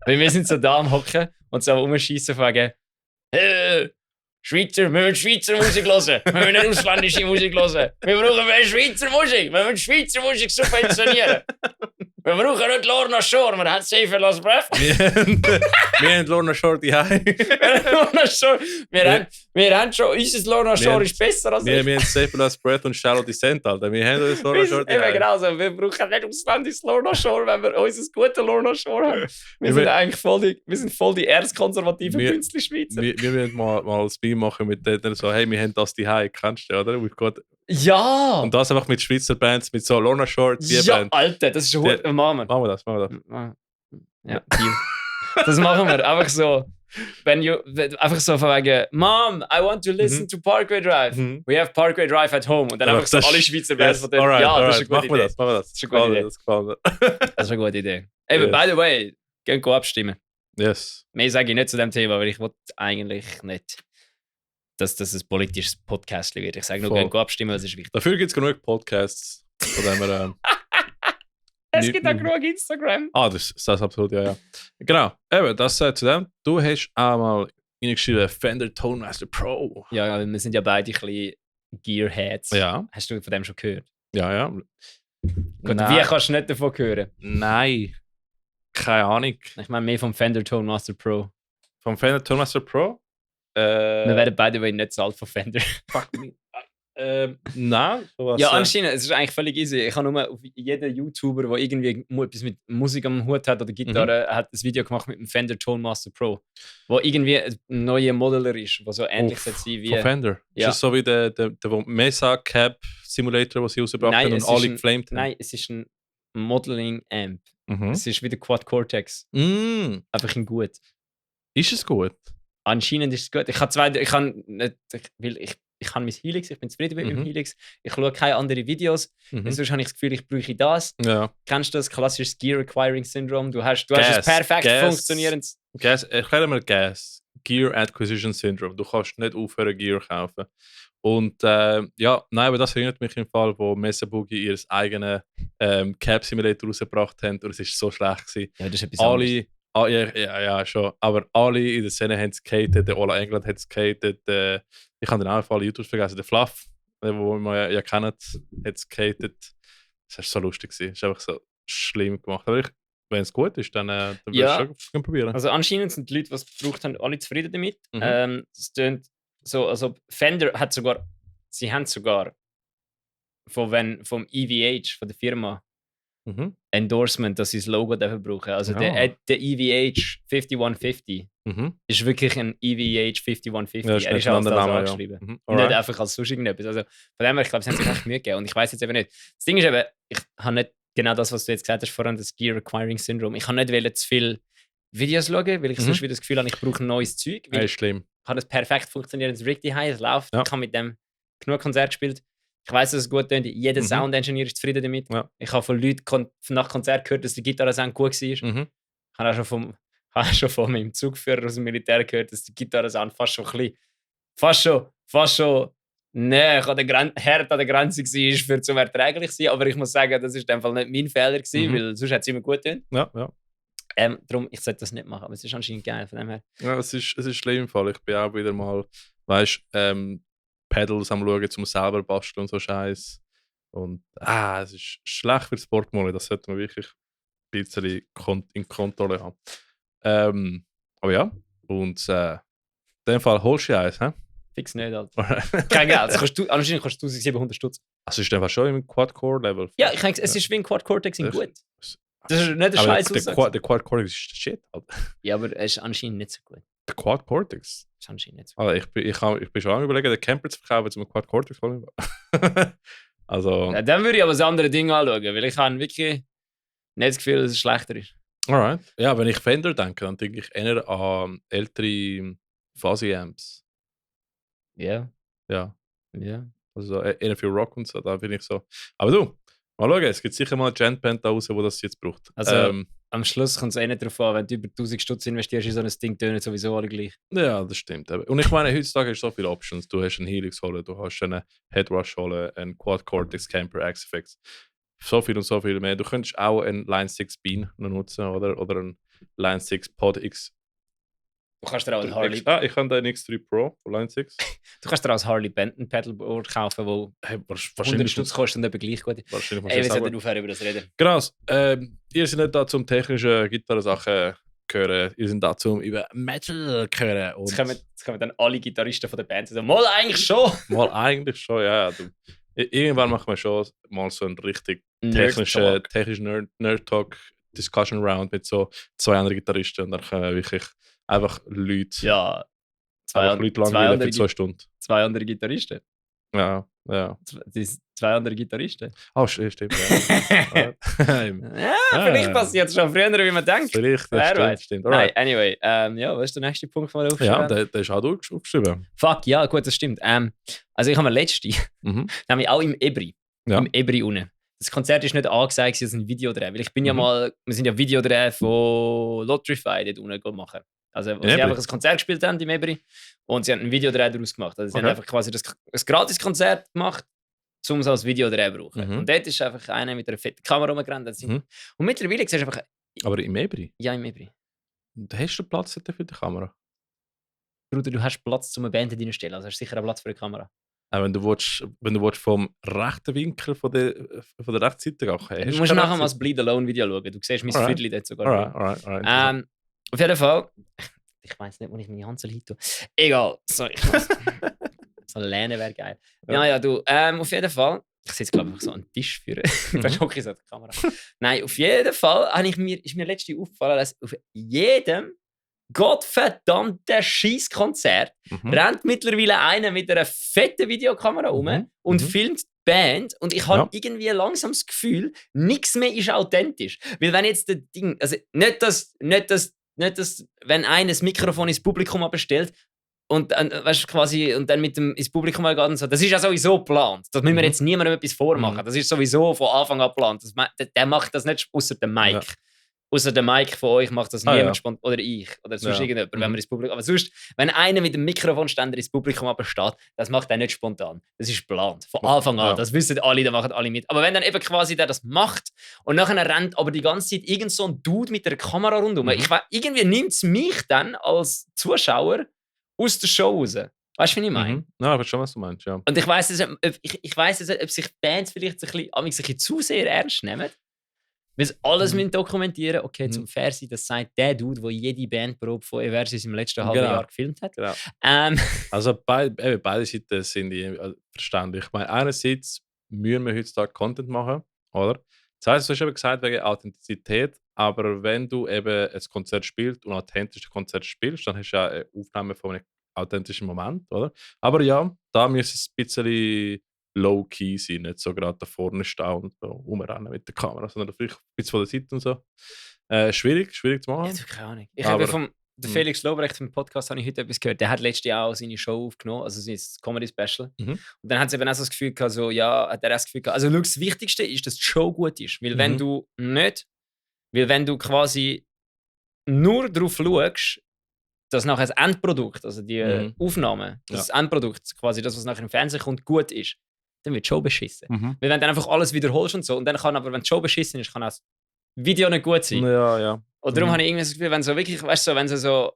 Weil wir sind so da am Hocken und so am Rumschiessen fragen, Schweizer, wir wollen Schweizer Musik hören. Wir wollen nicht ausländische Musik hören. Wir brauchen mehr Schweizer Musik. Wir wollen Schweizer Musik subventionieren. Wir brauchen nicht Lorna Shore, wir haben safe Last Breath. Wir haben Lorna Shore daheim. Wir haben schon, unser Lorna Shore ist besser als wir haben safe Last Breath und Shallow Descent, Alter. Wir haben das Lorna Shore daheim. Genau so. Wir brauchen nicht ausländisches Lorna Shore, wenn wir unser gutes Lorna Shore haben. Wir sind eigentlich voll die erzkonservativen Künstler-Schweizer. Wir müssen mal ein Spiel machen mit denen so, hey, wir haben das daheim, kennst du, oder? Ja! Und das einfach mit Schweizer Bands, mit so Lorna Shore, die ja, Band. Alter, das ist schon gut. Machen wir das. Ja, Team. Das machen wir. Einfach so, einfach so von wegen, Mom, I want to listen to Parkway Drive. We have Parkway Drive at home. Und dann einfach so alle Schweizer Bands von denen. Ja, das ist eine gute Idee. Machen wir das. Das ist eine gute Idee. Das ist eine gute Idee. Eben, by the way, gehen abstimmen. Yes. Mehr sage ich nicht zu dem Thema, weil ich will eigentlich nicht, dass das ein politisches Podcast wird. Ich sage nur, gehen abstimmen, das ist wichtig. Dafür gibt es genug Podcasts, von denen wir... Es gibt auch genug Instagram. Das ist absolut, ja. Genau, eben, das zu dem. Du hast auch mal reingeschrieben, Fender Tonemaster Pro. Ja, wir sind ja beide ein bisschen Gearheads. Ja. Hast du von dem schon gehört? Ja. Gut, wie kannst du nicht davon hören? Nein. Keine Ahnung. Ich meine mehr vom Fender Tonemaster Pro. Vom Fender Tonemaster Pro? Wir werden beide nicht zahlt von Fender. Fuck me. Nein. Ja, anscheinend, es ist eigentlich völlig easy. Ich habe nur auf jeden YouTuber, der irgendwie etwas mit Musik am Hut hat oder Gitarre, hat ein Video gemacht mit dem Fender Tonemaster Pro, wo irgendwie ein neuer Modeler ist, der so ähnlich sein wie... Von Fender? Ja. Ist das so wie der Mesa Cap Simulator, den sie rausgebracht haben und alle geflamed haben? Nein, es ist ein Modeling-Amp. Es ist wie der Quad Cortex. Einfach ein gut. Ist es gut? Anscheinend ist es gut. Ich habe mein Helix, ich bin zufrieden mit meinem Helix. Ich schaue keine anderen Videos. Sonst habe ich das Gefühl, ich brauche das. Ja. Kennst du das klassische Gear Acquiring Syndrome? Du hast ein perfekt funktionierendes... Erklär mir Gas. Gear Acquisition Syndrome. Du kannst nicht aufhören, Gear kaufen. Und aber das erinnert mich im Fall, wo Mesa Boogie ihr eigenes Cap Simulator rausgebracht haben und es war so schlecht gewesen. Ja, das ist etwas anderes. Ja, schon. Aber alle in der Szene haben skated, der Ola England hat skated, ich habe den auch alle YouTubes vergessen, der Fluff, den wir ja kennen, hat skated. Das war so lustig gewesen. Das ist einfach so schlimm gemacht. Aber wenn es gut ist, dann würde ich schon probieren. Also anscheinend sind die Leute, die es gebraucht haben, alle zufrieden damit. Es tönt so, also Fender hat sogar, sie haben sogar vom EVH, von der Firma, Endorsement, dass sie das Logo dafür brauchen. Also der EVH 5150 ist wirklich ein EVH 5150. Ja, er ist auch als das angeschrieben. Nicht einfach als sonst irgendetwas. Also von dem her, ich glaube, sie haben sich echt Mühe gegeben. Und ich weiß jetzt eben nicht. Das Ding ist eben, ich habe nicht genau das, was du jetzt gesagt hast, vor allem das Gear Acquiring Syndrome. Ich habe nicht zu viele Videos schauen, weil ich sonst wieder das Gefühl habe, ich brauche neues Zeug. Das ist schlimm. Ich habe das perfekt funktionierendes Rig daheim, es läuft. Ich habe mit dem genug Konzert gespielt. Ich weiss, dass es gut tönt. Jeder Sound-Engineer ist zufrieden damit. Ja. Ich habe von Leuten nach Konzert gehört, dass der Gitarrensound gut war. Ich habe auch schon von meinem Zugführer aus dem Militär gehört, dass der Gitarrensound fast schon hart an der Grenze war, für zum erträglich zu sein. Aber ich muss sagen, das war in dem Fall nicht mein Fehler gewesen, weil sonst hat es immer gut getönt. Ja. Darum, ich sollte das nicht machen, aber es ist anscheinend geil von dem her. Ja, es ist schlimm im Fall. Ich bin auch wieder mal, Pedals am schauen, zum selber basteln und so Scheiß. Und es ist schlecht für das Portemonnaie, das sollte man wirklich ein bisschen in Kontrolle haben. Aber ja, und in dem Fall holst du eins, hä? Fix nicht, Alter. Kein Geld. Anscheinend kostet 1700 Stutz. Also ist der schon im Quad-Core-Level? Ja, es ist wie ein Quad-Cortex in gut. Das ist nicht der Scheiß. Der Quad-Cortex ist der Shit, Alter. Ja, aber er ist anscheinend nicht so gut. Der Quad-Cortex? Ist anscheinend nicht so gut. Also ich bin schon am Überlegen, den Camper zu verkaufen, zum Quad-Cortex holen. Also... Ja, dann würde ich aber das andere Ding anschauen, weil ich habe wirklich nicht das Gefühl, dass es schlechter ist. Alright. Ja, wenn ich Fender denke, dann denke ich eher an ältere Fuzzy-Amps. Ja. Ja. Ja. Also eher für Rock und so, da bin ich so. Aber du, Mal schauen, es gibt sicher mal eine Genband da raus, die das jetzt braucht. Also am Schluss kommt es eh nicht darauf an, wenn du über 1000 Stutz investierst in so ein Ding, tönen sowieso alle gleich. Ja, das stimmt. Und ich meine, heutzutage hast du so viele Options. Du hast einen Helix holen, du hast einen Headrush holen, einen Quad Cortex Camper XFX. So viel und so viel mehr. Du könntest auch einen Line 6 Bean noch nutzen oder einen Line 6 Pod X. Du kannst dir auch ein Harley... Ich habe den X3 Pro von Line 6. Du kannst dir auch ein Harley Benton Pedalboard kaufen, wo wahrscheinlich Stutz kostet und eben gleich gut ist. Wahrscheinlich Wir sollten aufhören über das reden. Genau. Ihr seid nicht da zum technischen Gitarrensachen hören. Ihr seid da zum über Metal hören. Jetzt kommen dann alle Gitarristen von der Band sagen, mal eigentlich schon! Mal eigentlich schon, ja. Irgendwann machen wir schon mal so einen richtig technischen Nerd-Talk Discussion Round mit so 2 anderen Gitarristen und dann können wir wirklich einfach Leute, ja, Leute langweilen für 2 Stunden. 2 andere Gitarristen? Ja. 2 andere Gitarristen? Oh, stimmt, ja. Vielleicht passiert es schon früher, wie man denkt. Vielleicht, stimmt. Nein, anyway, was ist der nächste Punkt, den wir aufschreiben? Ja, der ist auch aufgeschrieben. Fuck, ja, gut, das stimmt. Also ich habe mir letzte, nämlich auch im Ebri, im Ebri unten. Das Konzert ist nicht angesagt, es ist ein Videodreh, weil ich bin wir sind ja Videodreh von Lotrify dort unten gemacht. Also, wo sie einfach ein Konzert gespielt haben im Ebri und sie haben ein Videodreh daraus gemacht. Also, sie haben einfach quasi ein Gratis-Konzert gemacht, um es als Videodreh zu brauchen. Und dort ist einfach einer mit einer fetten Kamera rumgerannt. Und mittlerweile siehst du einfach... Aber im Ebri? Ja, im Ebri. Hast du Platz für die Kamera? Bruder, du hast Platz, um eine Band reinzustellen, also hast du sicher einen Platz für eine Kamera. Wenn du willst vom rechten Winkel von der rechten Seite gehen, du musst nachher mal das Bleed Alone Video schauen. Du siehst mein Viertel dort sogar. Alright. Auf jeden Fall, ich weiß nicht, wo ich meine Hand hin tue. Egal, so lernen wäre geil. Ja, du, auf jeden Fall, ich sitze glaube ich so an den Tisch führen. Dann schocke ich so die Kamera. Nein, auf jeden Fall ist mir letztens aufgefallen, dass auf jedem gottverdammten Scheisskonzert rennt mittlerweile einer mit einer fetten Videokamera und filmt die Band und ich habe irgendwie langsam das Gefühl, nichts mehr ist authentisch. Weil wenn jetzt das Ding, also nicht dass wenn einer das Mikrofon ins Publikum bestellt und weißt, quasi, und dann mit dem ins Publikum geht und so, das ist ja sowieso geplant. Das müssen wir jetzt niemandem etwas vormachen. Das ist sowieso von Anfang an geplant. Der macht das nicht außer dem Mike. Ja. Außer der Mike von euch macht das niemand spontan. Oder ich. Oder sonst irgendjemand, wenn wir ins Publikum... Aber sonst, wenn einer mit dem Mikrofonständer ins Publikum steht, das macht er nicht spontan. Das ist geplant. Von Anfang an. Das wissen alle, da machen alle mit. Aber wenn dann eben quasi der das macht und nachher rennt aber die ganze Zeit irgend so ein Dude mit der Kamera rundherum, irgendwie nimmt es mich dann als Zuschauer aus der Show raus. Weißt du, wie ich meine? Ja, ich weiß schon, was du meinst, ja. Und ich weiss ob sich Bands vielleicht ein bisschen zu sehr ernst nehmen. Weil sie alles dokumentieren müssen. Okay, zum fair sein, das sagt der Dude, der jede Bandprobe von Eversis im letzten halben Jahr gefilmt hat. Genau. Also beide Seiten sind verständlich. Ich meine, einerseits müssen wir heutzutage Content machen, oder? Das heisst, du hast eben gesagt, wegen Authentizität, aber wenn du eben ein Konzert spielst und authentisch ein Konzert spielst, dann hast du ja eine Aufnahme von einem authentischen Moment, oder? Aber ja, da müsste es ein bisschen low-key sein, nicht so gerade da vorne stehen und so rumrennen mit der Kamera, sondern vielleicht ein bisschen von der Seite und so. Schwierig zu machen. Ja, keine Ahnung. Ich habe vom Felix Lobrecht im Podcast habe ich heute etwas gehört. Der hat letztes Jahr auch seine Show aufgenommen, also sein Comedy-Special. Und dann hat sie eben auch so das Gefühl gehabt, also das Wichtigste ist, dass die Show gut ist. Weil wenn du quasi nur darauf schaust, dass nachher das Endprodukt, also die Aufnahme, das Endprodukt, quasi das, was nachher im Fernsehen kommt, gut ist, dann wird die Show beschissen. Weil wenn du dann einfach alles wiederholst und so, und dann kann aber, wenn die Show beschissen ist, kann auch das Video nicht gut sein. Ja. Und darum habe ich irgendwie das Gefühl, wenn so wirklich, weißt du, wenn sie so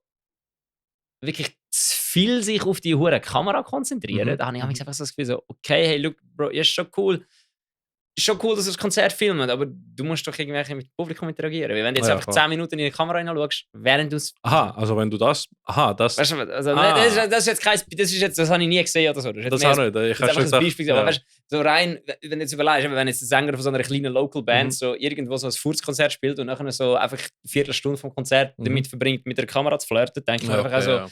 wirklich zu viel sich auf die hure Kamera konzentrieren, dann habe ich einfach so das Gefühl, so, okay, hey, look, Bro, ist schon cool, dass du das Konzert filmst, aber du musst doch irgendwie mit dem Publikum interagieren. Weil wenn du jetzt einfach 10 Minuten in die Kamera hineinschaust, während du es... Also wenn du das... das... Weißt du, also, das ist jetzt kein... Das habe ich nie gesehen oder so. Das auch nicht. Ich habe schon gesagt... Beispiel, aber weißt, so rein, wenn du jetzt überlegst, wenn jetzt ein Sänger von so einer kleinen Local Band so irgendwo so ein Furzkonzert spielt und nachher so einfach eine Viertelstunde vom Konzert damit verbringt, mit der Kamera zu flirten, denke ich mir einfach so...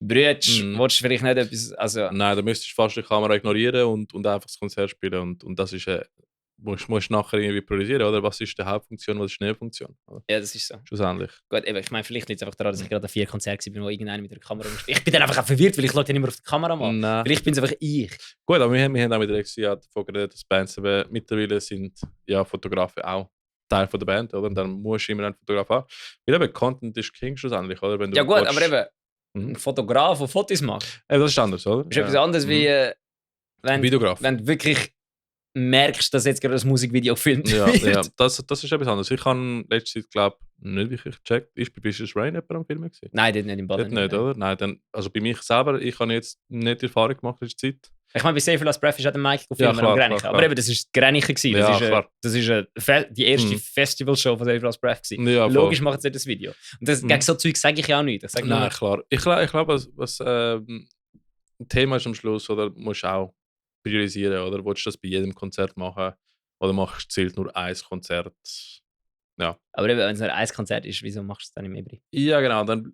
Brütsch, willst du vielleicht nicht etwas... Also, nein, da müsstest du fast die Kamera ignorieren und einfach das Konzert spielen und das ist musst nachher irgendwie priorisieren, oder? Was ist die Hauptfunktion, was ist die Nebenfunktion? Oder? Ja, das ist so. Schlussendlich. Gut, eben, ich meine, vielleicht liegt es einfach daran, dass ich gerade an 4 Konzerten war, wo irgendeiner mit der Kamera umsteht. Ich bin dann einfach auch verwirrt, weil ich schaue ja nicht mehr auf die Kamera mal. Nein. Vielleicht bin es einfach ich. Gut, aber wir haben auch mit der davon geredet, dass Bands eben mittlerweile sind ja Fotografen auch Teil von der Band, oder? Und dann musst du immer einen Fotograf haben. Weil eben Content ist King schlussendlich, oder? Wenn du Ja gut, willst, aber eben, ein Fotograf, der Fotos macht, das ist anders, oder? ist etwas anderes wie wenn du wirklich merkst, dass jetzt gerade das Musikvideo gefilmt wird. Ja, das ist etwas anderes. Ich habe letzte Zeit, glaube ich, nicht wirklich gecheckt. Ist bei Vicious Rain jemand am Film gesehen? Nein, dort nicht im Baden. Nicht, oder? Nein, dann, also bei mich selber, ich habe jetzt nicht die Erfahrung gemacht in der Zeit. Ich meine, bei Safer Last Breath ist auch der Mike gefilmt am Grenichen. Aber eben, das war das Grenichen. Das ist die erste Festivalshow von Safer Last Breath. Ja, logisch machen sie nicht das Video. Und das, gegen so Zeug sage ich ja auch nicht. Nein, klar. Ich glaube, was ein Thema ist am Schluss, oder musst du auch priorisieren, oder willst du das bei jedem Konzert machen, oder zählt nur ein Konzert? Ja. Aber eben, wenn es nur ein Konzert ist, wieso machst du es dann im Ebri? Ja, genau. Dann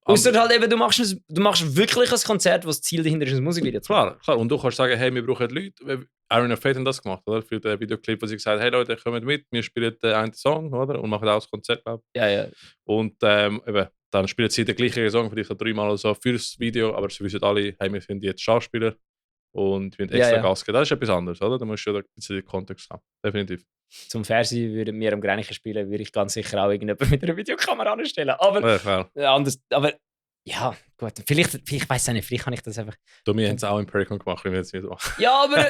ausser halt eben, du machst wirklich ein Konzert, wo das Ziel dahinter ist, ein Musikvideo zu machen. Klar. Und du kannst sagen, hey, wir brauchen Leute. Iron of Fate haben das gemacht, oder? Für den Videoclip, wo sie gesagt haben, hey Leute, kommt mit, wir spielen einen Song, oder? Und machen auch das Konzert, glaube ich. Ja. Und eben, dann spielen sie den gleichen Song, vielleicht so 3-mal oder so fürs Video, aber sie wissen alle, hey, wir sind jetzt Schauspieler und wir haben extra Gas geben. Das ist etwas anderes, oder? Da musst du ja ein bisschen den Kontext haben. Definitiv. Zum Fernsehen würden wir am Grenichen spielen, würde ich ganz sicher auch irgendjemand mit einer Videokamera anstellen. Aber anders. Aber ja, gut. Vielleicht weiß ich nicht, vielleicht kann ich das einfach. Wir haben es auch im Pericon gemacht, wenn wir jetzt nicht so. Ja, aber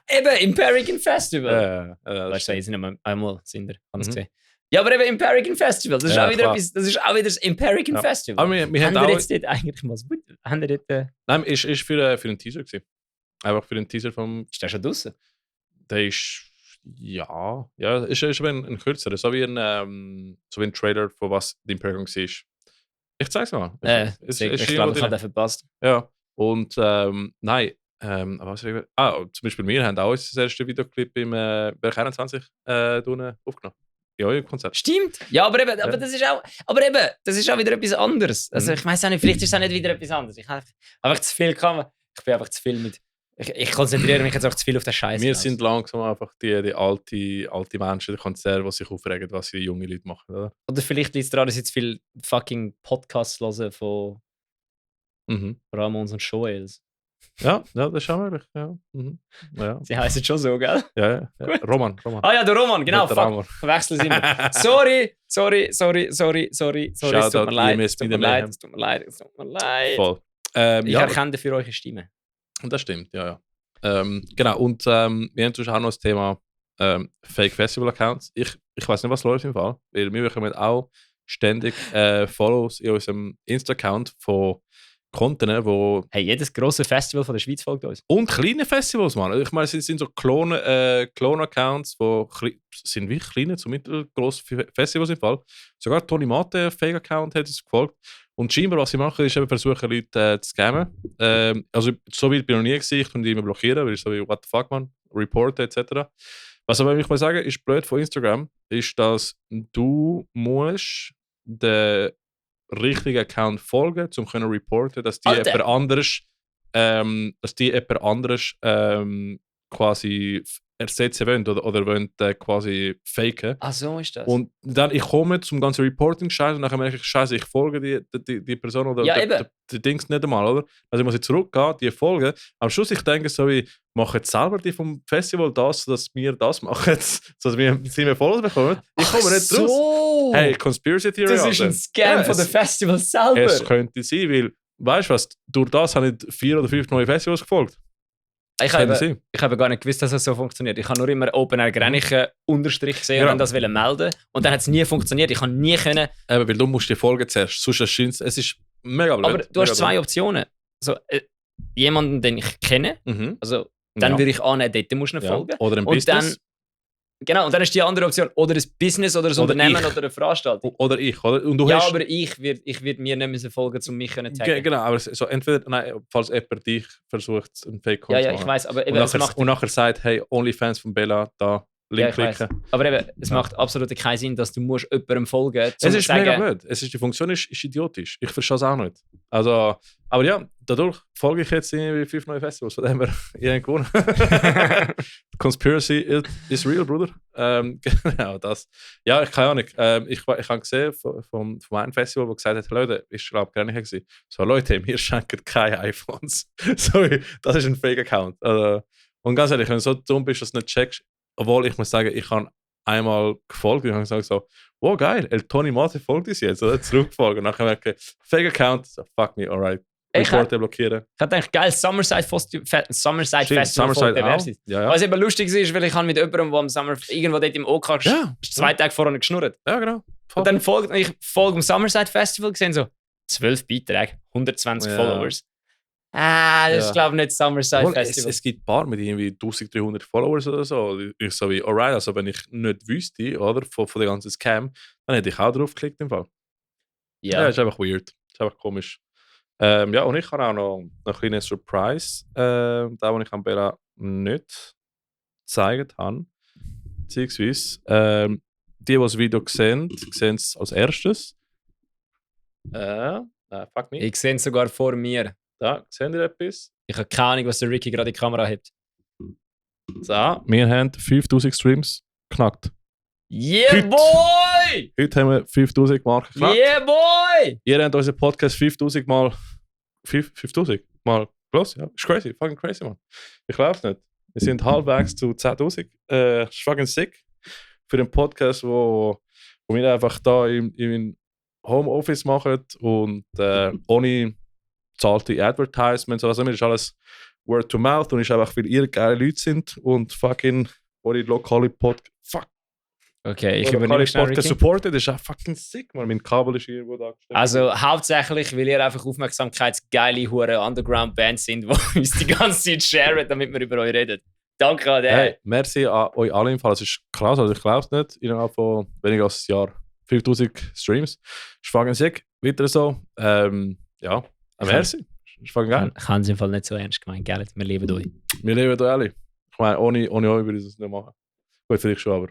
eben im Pericon Festival. Weißt du, jetzt sind wir einmal sind wir, haben gesehen. Ja, aber eben im Pericon Festival. Das ist auch wieder etwas, das ist auch wieder das Pericon Festival. Aber wir haben jetzt dort eigentlich mal so. Nein, ist für einen Teaser gewesen. Einfach für den Teaser vom. Ist der schon draußen? Der ist. Ja, ist aber ein kürzerer, so wie ein Trailer, von was die Pericon war. Ich zeig's mal. Ich glaube, ich habe den verpasst. Ja, und nein, aber zum Beispiel wir haben auch unser erstes Videoclip im Berg 21 aufgenommen. Ja, im Konzert. Stimmt. Ja, aber eben, das ist auch wieder etwas anderes. Also ich weiß auch nicht, vielleicht ist es auch nicht wieder etwas anderes. Ich habe einfach zu viel Ich bin einfach zu viel mit. Ich konzentriere mich jetzt auch zu viel auf den Scheiß. Wir sind langsam einfach die alte Menschen, die Konzerte, die sich aufregen, was die jungen Leute machen, oder? Vielleicht liegt es daran, dass ich zu viel fucking Podcasts höre von Ramons und Joels. Ja, das ist auch möglich. Ja. Ja. Sie heißen schon so, gell? Ja. Roman. Ah ja, der Roman, genau. Fuck, verwechseln sie immer. Sorry. Es tut mir leid. Voll. Ich erkenne für eure Stimme. Das stimmt, ja. Genau, und wir haben zum Beispiel auch noch das Thema Fake Festival Accounts. Ich weiß nicht, was läuft im Fall, weil wir bekommen auch ständig Follows in unserem Insta-Account von Konten, wo... Hey, jedes grosse Festival von der Schweiz folgt uns. Und kleine Festivals, Mann. Ich meine, es sind so Klon-Accounts, die sind wirklich kleine zu mittelgroßen Festivals im Fall. Sogar Tony Mate, Fake-Account, hat es gefolgt. Und scheinbar, was sie machen, ist eben versuchen, Leute zu scammen. Also, so weit bin ich noch nie gewesen, ich kann die immer blockieren, weil ich so wie, what the fuck, man, reporten etc. Was aber ich mal sagen, ist blöd von Instagram, ist, dass du musst den richtigen Account folgen, um können reporten, dass die jemand anderes quasi ersetzen wollen oder wollen quasi faken. Ach so ist das. Und dann ich komme zum ganzen Reporting-Scheiß und dann merke ich, Scheiße, ich folge die Person oder die Dings nicht einmal, oder? Also ich muss jetzt zurückgehen, die folgen. Am Schluss ich denke so wie, machen jetzt selber die vom Festival das, dass wir das machen, dass wir Follows bekommen. Ich komme nicht raus. Hey, Conspiracy Theory. Das ist ein Scam von den Festivals selber. Es könnte sein, weil, weißt du was, durch das habe ich 4 oder 5 neue Festivals gefolgt. Ich habe gar nicht gewusst, dass es so funktioniert. Ich habe nur immer Open Air Grenichen Unterstrich gesehen und das melden. Und dann hat es nie funktioniert. Ich kann nie können. Eben, weil du musst die Folgen zuerst. Sonst es ist mega blöd. Aber du hast 2 Optionen. Also, jemanden, den ich kenne, also dann würde ich annehmen, dort musst du nicht folgen. Oder ein Business. Genau, und dann ist die andere Option, oder ein Business oder ein Unternehmen oder eine Veranstaltung. Oder ich, oder? Und du aber ich würd mir nicht folgen, um mich zu taggen. Genau, aber so entweder, falls jemand dich versucht, einen Fake-Account zu machen. Ja, ich weiß, aber eben, und nachher sagt, hey, OnlyFans von Bella, da, Link klicken. Aber eben, es macht absolut keinen Sinn, dass du musst jemandem folgen musst. Es ist mega blöd. Die Funktion ist idiotisch. Ich verstehe es auch nicht. Also, aber ja, dadurch folge ich jetzt irgendwie 5 neue Festivals, von dem wir gewonnen. Conspiracy is real, Bruder. Genau das. Ja, ich keine Ahnung. Ich habe gesehen vom einem Festival, wo gesagt hat, Leute, ich glaube gar nicht gewesen. So, Leute, wir schenken keine iPhones. Sorry, das ist ein Fake-Account. Und ganz ehrlich, wenn du so dumm bist, dass du nicht checkst, obwohl ich muss sagen, ich habe einmal gefolgt und habe gesagt so, wow, geil, El Tony Mate folgt uns jetzt, oder? Zurückgefolgt. Und nachher merke ich, Fake-Account, so, fuck me, alright. Reporte blockieren. Ich habe gedacht, geil, Summerside Festival Summerside auch. Ja. Was eben lustig ist, weil ich habe mit jemandem, der am Summer irgendwo dort im OK 2 Tage vorher geschnurrt. Ja, genau. Voll. Und dann folge ich dem Summerside Festival, gesehen so 12 Beiträge, 120 Followers. Das ist glaube ich nicht Summerside Festival. Es gibt ein paar mit irgendwie 1300 Followers oder so. Ich so wie, alright, also wenn ich nicht wüsste, oder, von der ganzen Scam, dann hätte ich auch drauf geklickt im Fall. Ja, ist einfach weird. Ist einfach komisch. Ja, und ich habe auch noch einen kleinen Surprise, den ich am Bella nicht gezeigt habe. Beziehungsweise, die das Video sehen es als erstes. Fuck me. Ich sehe es sogar vor mir. Da, sehen ihr etwas? Ich habe keine Ahnung, was der Ricky gerade in die Kamera hat. So, wir haben 5000 Streams geknackt. Yeah, boy! Heute haben wir 5000 Marken geknackt. Yeah, boy! Ihr habt unseren Podcast 5000 Mal. 5000 Mal plus? Ja, ist crazy, fucking crazy, man. Ich glaube es nicht. Wir sind halbwegs zu 10.000. Ist fucking sick. Für einen Podcast, wo wir einfach da im Homeoffice machen und ohne zahlte Advertisements. Also, mir ist alles Word to Mouth und ist einfach, weil ihr geile Leute sind und fucking eure lokale Podcast. Okay, ich übernehme schnell, Podcast supported, ist auch fucking sick, man. Mein Kabel ist irgendwo da gestellt. Also hauptsächlich, weil ihr einfach aufmerksamkeitsgeile hure Underground-Bands sind, die uns die ganze Zeit sharen, damit wir über euch reden. Danke an den. Hey, merci an euch alle im Fall. Es ist krass, also ich glaube es nicht. Innerhalb von weniger als ein Jahr 5000 Streams. Ist fucking sick. Weiter so. Ja, merci. Ist fucking geil. Ich habe es im Fall nicht so ernst gemeint, gell? Wir lieben euch. Wir lieben euch alle. Ich meine, ohne euch würde ich das nicht machen. Gut, vielleicht schon, aber.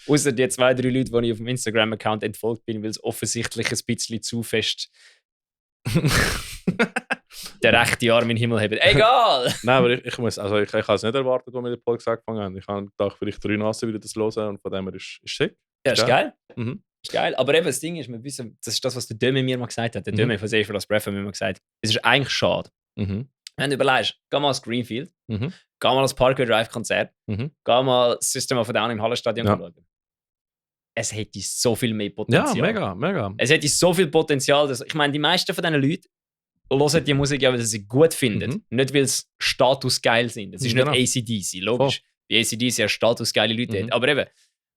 Außer die 2-3 Leute, die ich auf dem Instagram-Account entfolgt bin, weil es offensichtlich ein bisschen zu fest der rechte Arm in den Himmel haben. Egal! Nein, aber ich muss, also ich habe es nicht erwartet, als wir den Podcast angefangen haben. Ich habe gedacht, vielleicht 3 Nasen wieder das hören und von dem her ist sick. Ja, ist geil. Ist geil. Aber eben das Ding ist, wir wissen, das ist das, was der Döme mir mal gesagt hat. Der Döme von Save for Lost Breath hat mir mal gesagt, es ist eigentlich schade. Wenn du überlegst, geh mal als Greenfield, geh mal als Parkway Drive Konzert, geh mal System of a Down im Hallenstadion schauen. Es hätte so viel mehr Potenzial. Ja, mega. Es hätte so viel Potenzial, dass, ich meine, die meisten von diesen Leuten hören die Musik ja, weil sie sie gut finden. Nicht, weil sie statusgeil sind. Es ist nicht AC/DC, logisch. Wie AC/DC ja statusgeile Leute hat. Aber eben,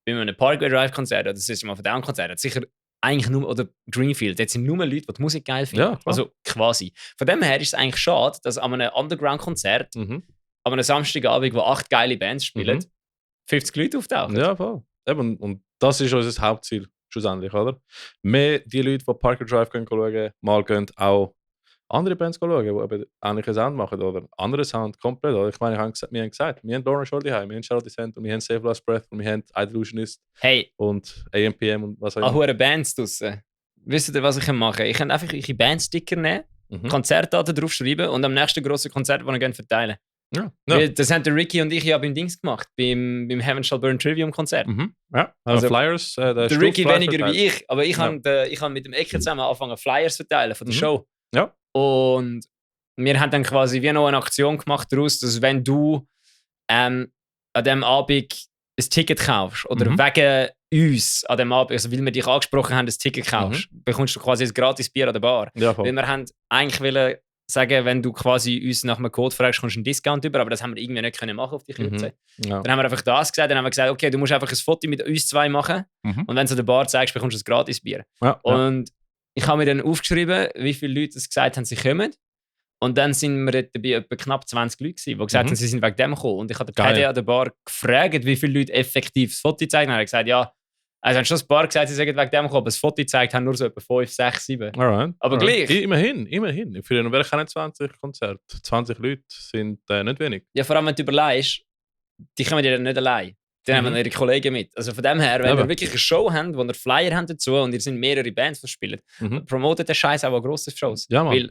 wenn man ein Parkway Drive Konzert oder System of a Down Konzert hat, sicher eigentlich nur, oder Greenfield, dort sind nur Leute, die die Musik geil finden. Ja, also quasi. Von dem her ist es eigentlich schade, dass an einem Underground-Konzert, an einem Samstagabend, wo 8 geile Bands spielen, 50 Leute auftauchen. Ja, voll. Eben, und das ist unser Hauptziel, schlussendlich, oder? Mehr die Leute, die Parkway Drive schauen, mal gehen auch andere Bands schauen, die eben ähnlichen Sound machen oder anderen Sound komplett. Oder? Ich meine, wir haben gesagt, wir haben Lorna Shore daheim, wir haben Charlotte Descent und wir haben Save for Lost Breath und wir haben Illusionist und AMPM und was auch immer. Hure Bands draussen. Wisst ihr, was ich machen kann? Ich kann einfach eure Bandsticker nehmen, Konzertdaten draufschreiben und am nächsten grossen Konzert, das ich verteilen. Ja. Das haben der Ricky und ich ja beim Dings gemacht, beim Heaven Shall Burn Trivium Konzert. Ja, also Flyers. Der Ricky weniger wie ich, aber ich habe mit dem Ecke zusammen angefangen, Flyers zu verteilen von der Show. Ja. Und wir haben dann quasi wie noch eine Aktion gemacht daraus, dass wenn du an diesem Abend ein Ticket kaufst oder wegen uns an dem Abend, also weil wir dich angesprochen haben, ein Ticket kaufst, bekommst du quasi ein gratis Bier an der Bar. Ja, weil wir haben eigentlich wollen sagen, wenn du quasi uns nach einem Code fragst, kommst du einen Discount über, aber das haben wir irgendwie nicht können machen auf die Kürze. Dann haben wir einfach das gesagt, dann haben wir gesagt, okay, du musst einfach ein Foto mit uns 2 machen und wenn du an der Bar zeigst, bekommst du ein gratis Bier. Und ich habe mir dann aufgeschrieben, wie viele Leute es gesagt haben, sie kommen. Und dann sind wir dort bei etwa knapp 20 Leuten, die gesagt haben, sie sind wegen dem gekommen. Und ich habe den PD an der Bar gefragt, wie viele Leute effektiv das Foto zeigen. Und er hat gesagt, ja, also haben schon ein paar gesagt, sie sagen wegen dem gekommen, aber das Foto gezeigt haben nur so etwa 5, 6, 7. Alright. Aber gleich. Immerhin. Für einen wäre 20 Konzert. 20 Leute sind nicht wenig. Ja, vor allem, wenn du überlegst, die kommen ja nicht allein. Die haben ihre Kollegen mit. Also von dem her, wenn ihr wirklich eine Show habt, wo ihr Flyer habt dazu und ihr sind mehrere Bands verspielt, promotet den Scheiß auch an grossen Shows. Ja, Mann.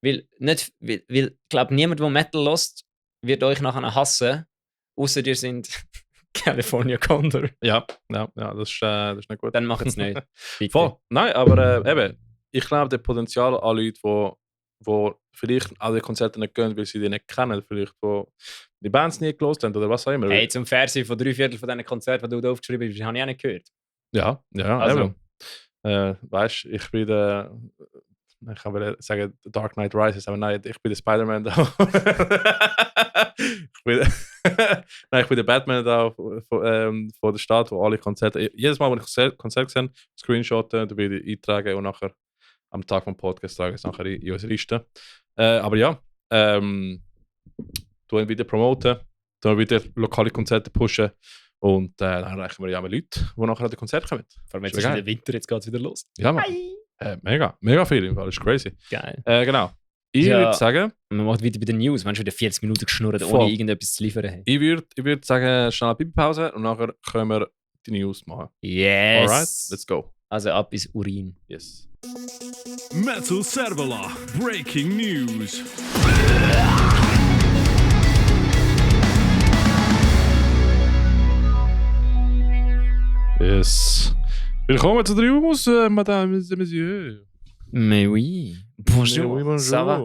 Weil ich glaube, niemand, der Metal lost, wird euch nachher hassen, außer ihr sind California Condor. Ja, das ist nicht gut. Dann macht es nicht. Voll. Nein, aber eben, ich glaube, das Potenzial an Leuten, die vielleicht an die Konzerte nicht gehen, weil sie die nicht kennen, vielleicht wo die Bands nie gelost haben oder was auch immer. Hey, zum Fernsehen von 3/4 von diesen Konzerten, die du aufgeschrieben hast, habe ich auch nicht gehört. Ja, also. Weißt du, ich bin der. Ich kann wieder sagen, The Dark Knight Rises, aber nein, ich bin der Spider-Man da. Ich bin der Batman da von der Stadt, wo alle Konzerte. Jedes Mal, wenn ich Konzert sehe, screenshotten, dann will ich eintragen und nachher am Tag vom Podcast trage ich es nachher in unsere Liste. Aber ja, tun wieder promoten, tun wieder lokale Konzerte pushen und dann erreichen wir ja mehr Leute, die nachher an den Konzert kommen. Vor allem jetzt ist der Winter, jetzt geht es wieder los. Ja, Mann. Mega viel im Fall, das ist crazy. Geil. Genau. Ich würde sagen... Man macht wieder bei den News, man hat schon wieder 40 Minuten geschnurrt, ohne irgendetwas zu liefern. Hey. Ich würd sagen, schnell eine Pipi-Pause und nachher können wir die News machen. Yes! Alright, let's go. Also ab ins Urin. Yes. Metal Servola, Breaking News. Yes. Willkommen zu der News, Madame et Messieurs. Mais oui. Bonjour. Oui, bonjour. Ça va?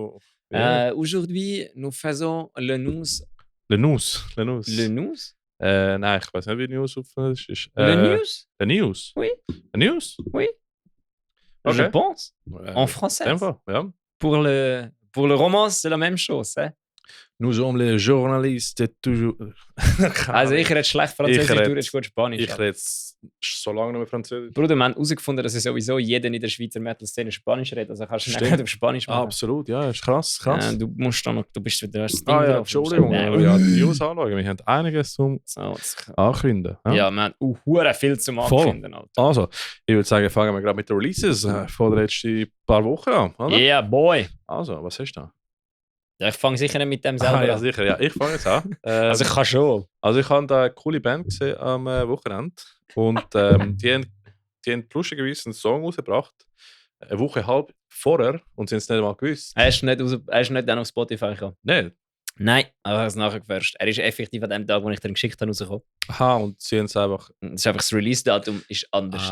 Yeah. Aujourd'hui, nous faisons le news. Le News. Le news? Nein, ich weiß nicht, wie News auf Französisch ist. Le news? Le News? Oui. Le News? Oui. Okay. Je pense. En français. Ja. Pour le roman, c'est la même chose. Hein? Nous sommes les journalistes toujours... Also ich rede schlecht Französisch, du redest gut Spanisch. Ich rede so lange nicht mehr Französisch. Bruder, wir haben herausgefunden, dass sowieso jeder in der Schweizer Metal-Szene Spanisch redet. Also kannst du nicht auf Spanisch machen. Absolut, ja, ist krass. Du musst dann noch, du bist wieder das Ding ja, Entschuldigung, ja, die News anschauen. Wir haben einiges zum Ankündigen. Ja, wir haben viel zum Ankündigen. Also, ich würde sagen, fangen wir gerade mit den Releases von den letzten paar Wochen an, oder? Yeah, boy! Also, was hast du da? Ja, ich fange sicher nicht mit dem selber an. Ja, sicher, ja. Ich fange jetzt an. Also ich kann schon. Also ich habe da eine coole Band gesehen am Wochenende und die haben lustigerweise einen Song rausgebracht, eine Woche halb vorher und sie haben es nicht mal gewusst. Er ist nicht dann auf Spotify gekommen? Nicht? Nein, aber ich habe es nachher gefärscht. Er ist effektiv an dem Tag, wo ich dir geschickt habe, rausgekommen. Aha, und sie haben es einfach... Das ist einfach das Release-Datum ist anders.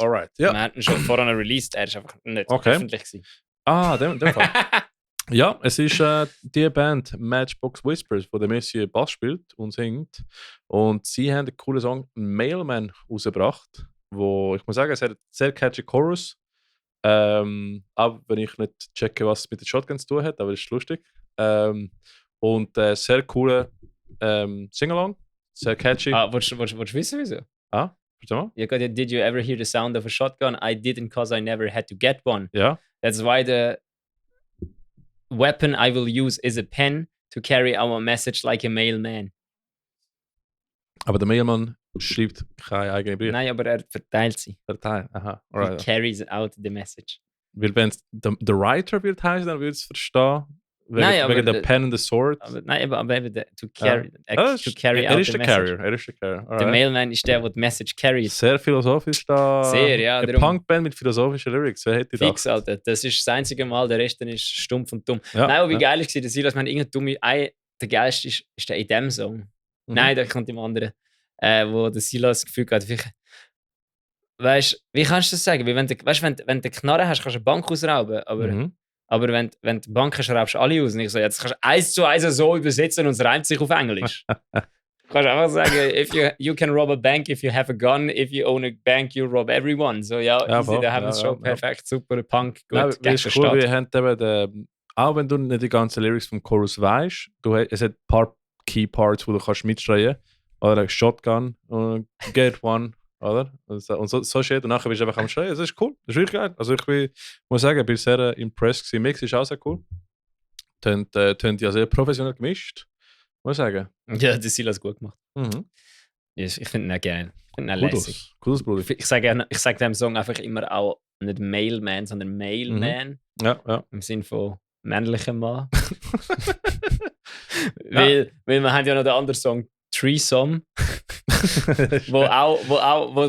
Alright. Ja. Wir hatten schon vorher released, er ist einfach nicht öffentlich gewesen. Dem Fall. Ja, es ist die Band Matchbox Whispers, die der Monsieur Bass spielt und singt. Und sie haben einen coolen Song Mailman rausgebracht, wo ich muss sagen, es hat einen sehr catchy Chorus. Auch wenn ich nicht checke, was es mit den Shotguns zu tun hat, aber es ist lustig. Und sehr cooler Sing-Along, sehr catchy. Willst du wissen, wieso? Bitte mal? Did you ever hear the sound of a shotgun? I didn't, cause I never had to get one. Ja. That's why the weapon I will use is a pen to carry our message like a mailman. Aber der Mailman schreibt keine eigene Brief. Nein, aber er verteilt sie. Aha. He carries out the message. Weil wenn es der Writer wird heißen, dann würde es verstehen. Wegen der Pen and the Sword. Aber eben to carry, to carry er out ist the der message. Carrier. Er ist der Carrier. Der Mailman ist der die Message carries. Sehr philosophisch da. Sehr, ja. Eine Punkband mit philosophischen Lyrics. Wer hätte Fix, gedacht? Alter. Das ist das einzige Mal, der Rest ist stumpf und dumm. Ja, Nein, aber wie geil war der Silas? Man irgendein dumme... Der geilste ist der in dem Song. Nein, der kommt im anderen. Wo der Silas das Gefühl hat, weißt, wie kannst du das sagen? Weil wenn du Knarre hast, kannst du eine Bank ausrauben. Aber wenn du die Bank hast, raubst du alle aus. Und ich so, jetzt kannst du 1:1 so übersetzen und es reimt sich auf Englisch. Du kannst einfach sagen, you can rob a bank if you have a gun. If you own a bank, you rob everyone. So ja, easy, da haben wir es schon perfekt. Super, Punk, gut, ist cool, wir haben eben auch wenn du nicht die ganzen Lyrics vom Chorus weißt, es hat ein paar Key Parts, wo du kannst mitschreien. Oder Shotgun, get one, oder? Und so steht und nachher bist du einfach am Schreien. Das ist cool, das ist wirklich geil. Also ich muss sagen, ich bin sehr impressed gewesen. Mix ist auch sehr cool. Tönt ja sehr professionell gemischt, muss ich sagen. Ja, das Silas gut gemacht. Yes, ich finde ihn auch geil. Ich finde ihn auch lässig. Kudos, Bruder. Ich sage dem Song einfach immer auch nicht Mailman, sondern Mailman. Ja. Im Sinne von männlichem Mann. weil wir haben ja noch den anderen Song Threesome. wo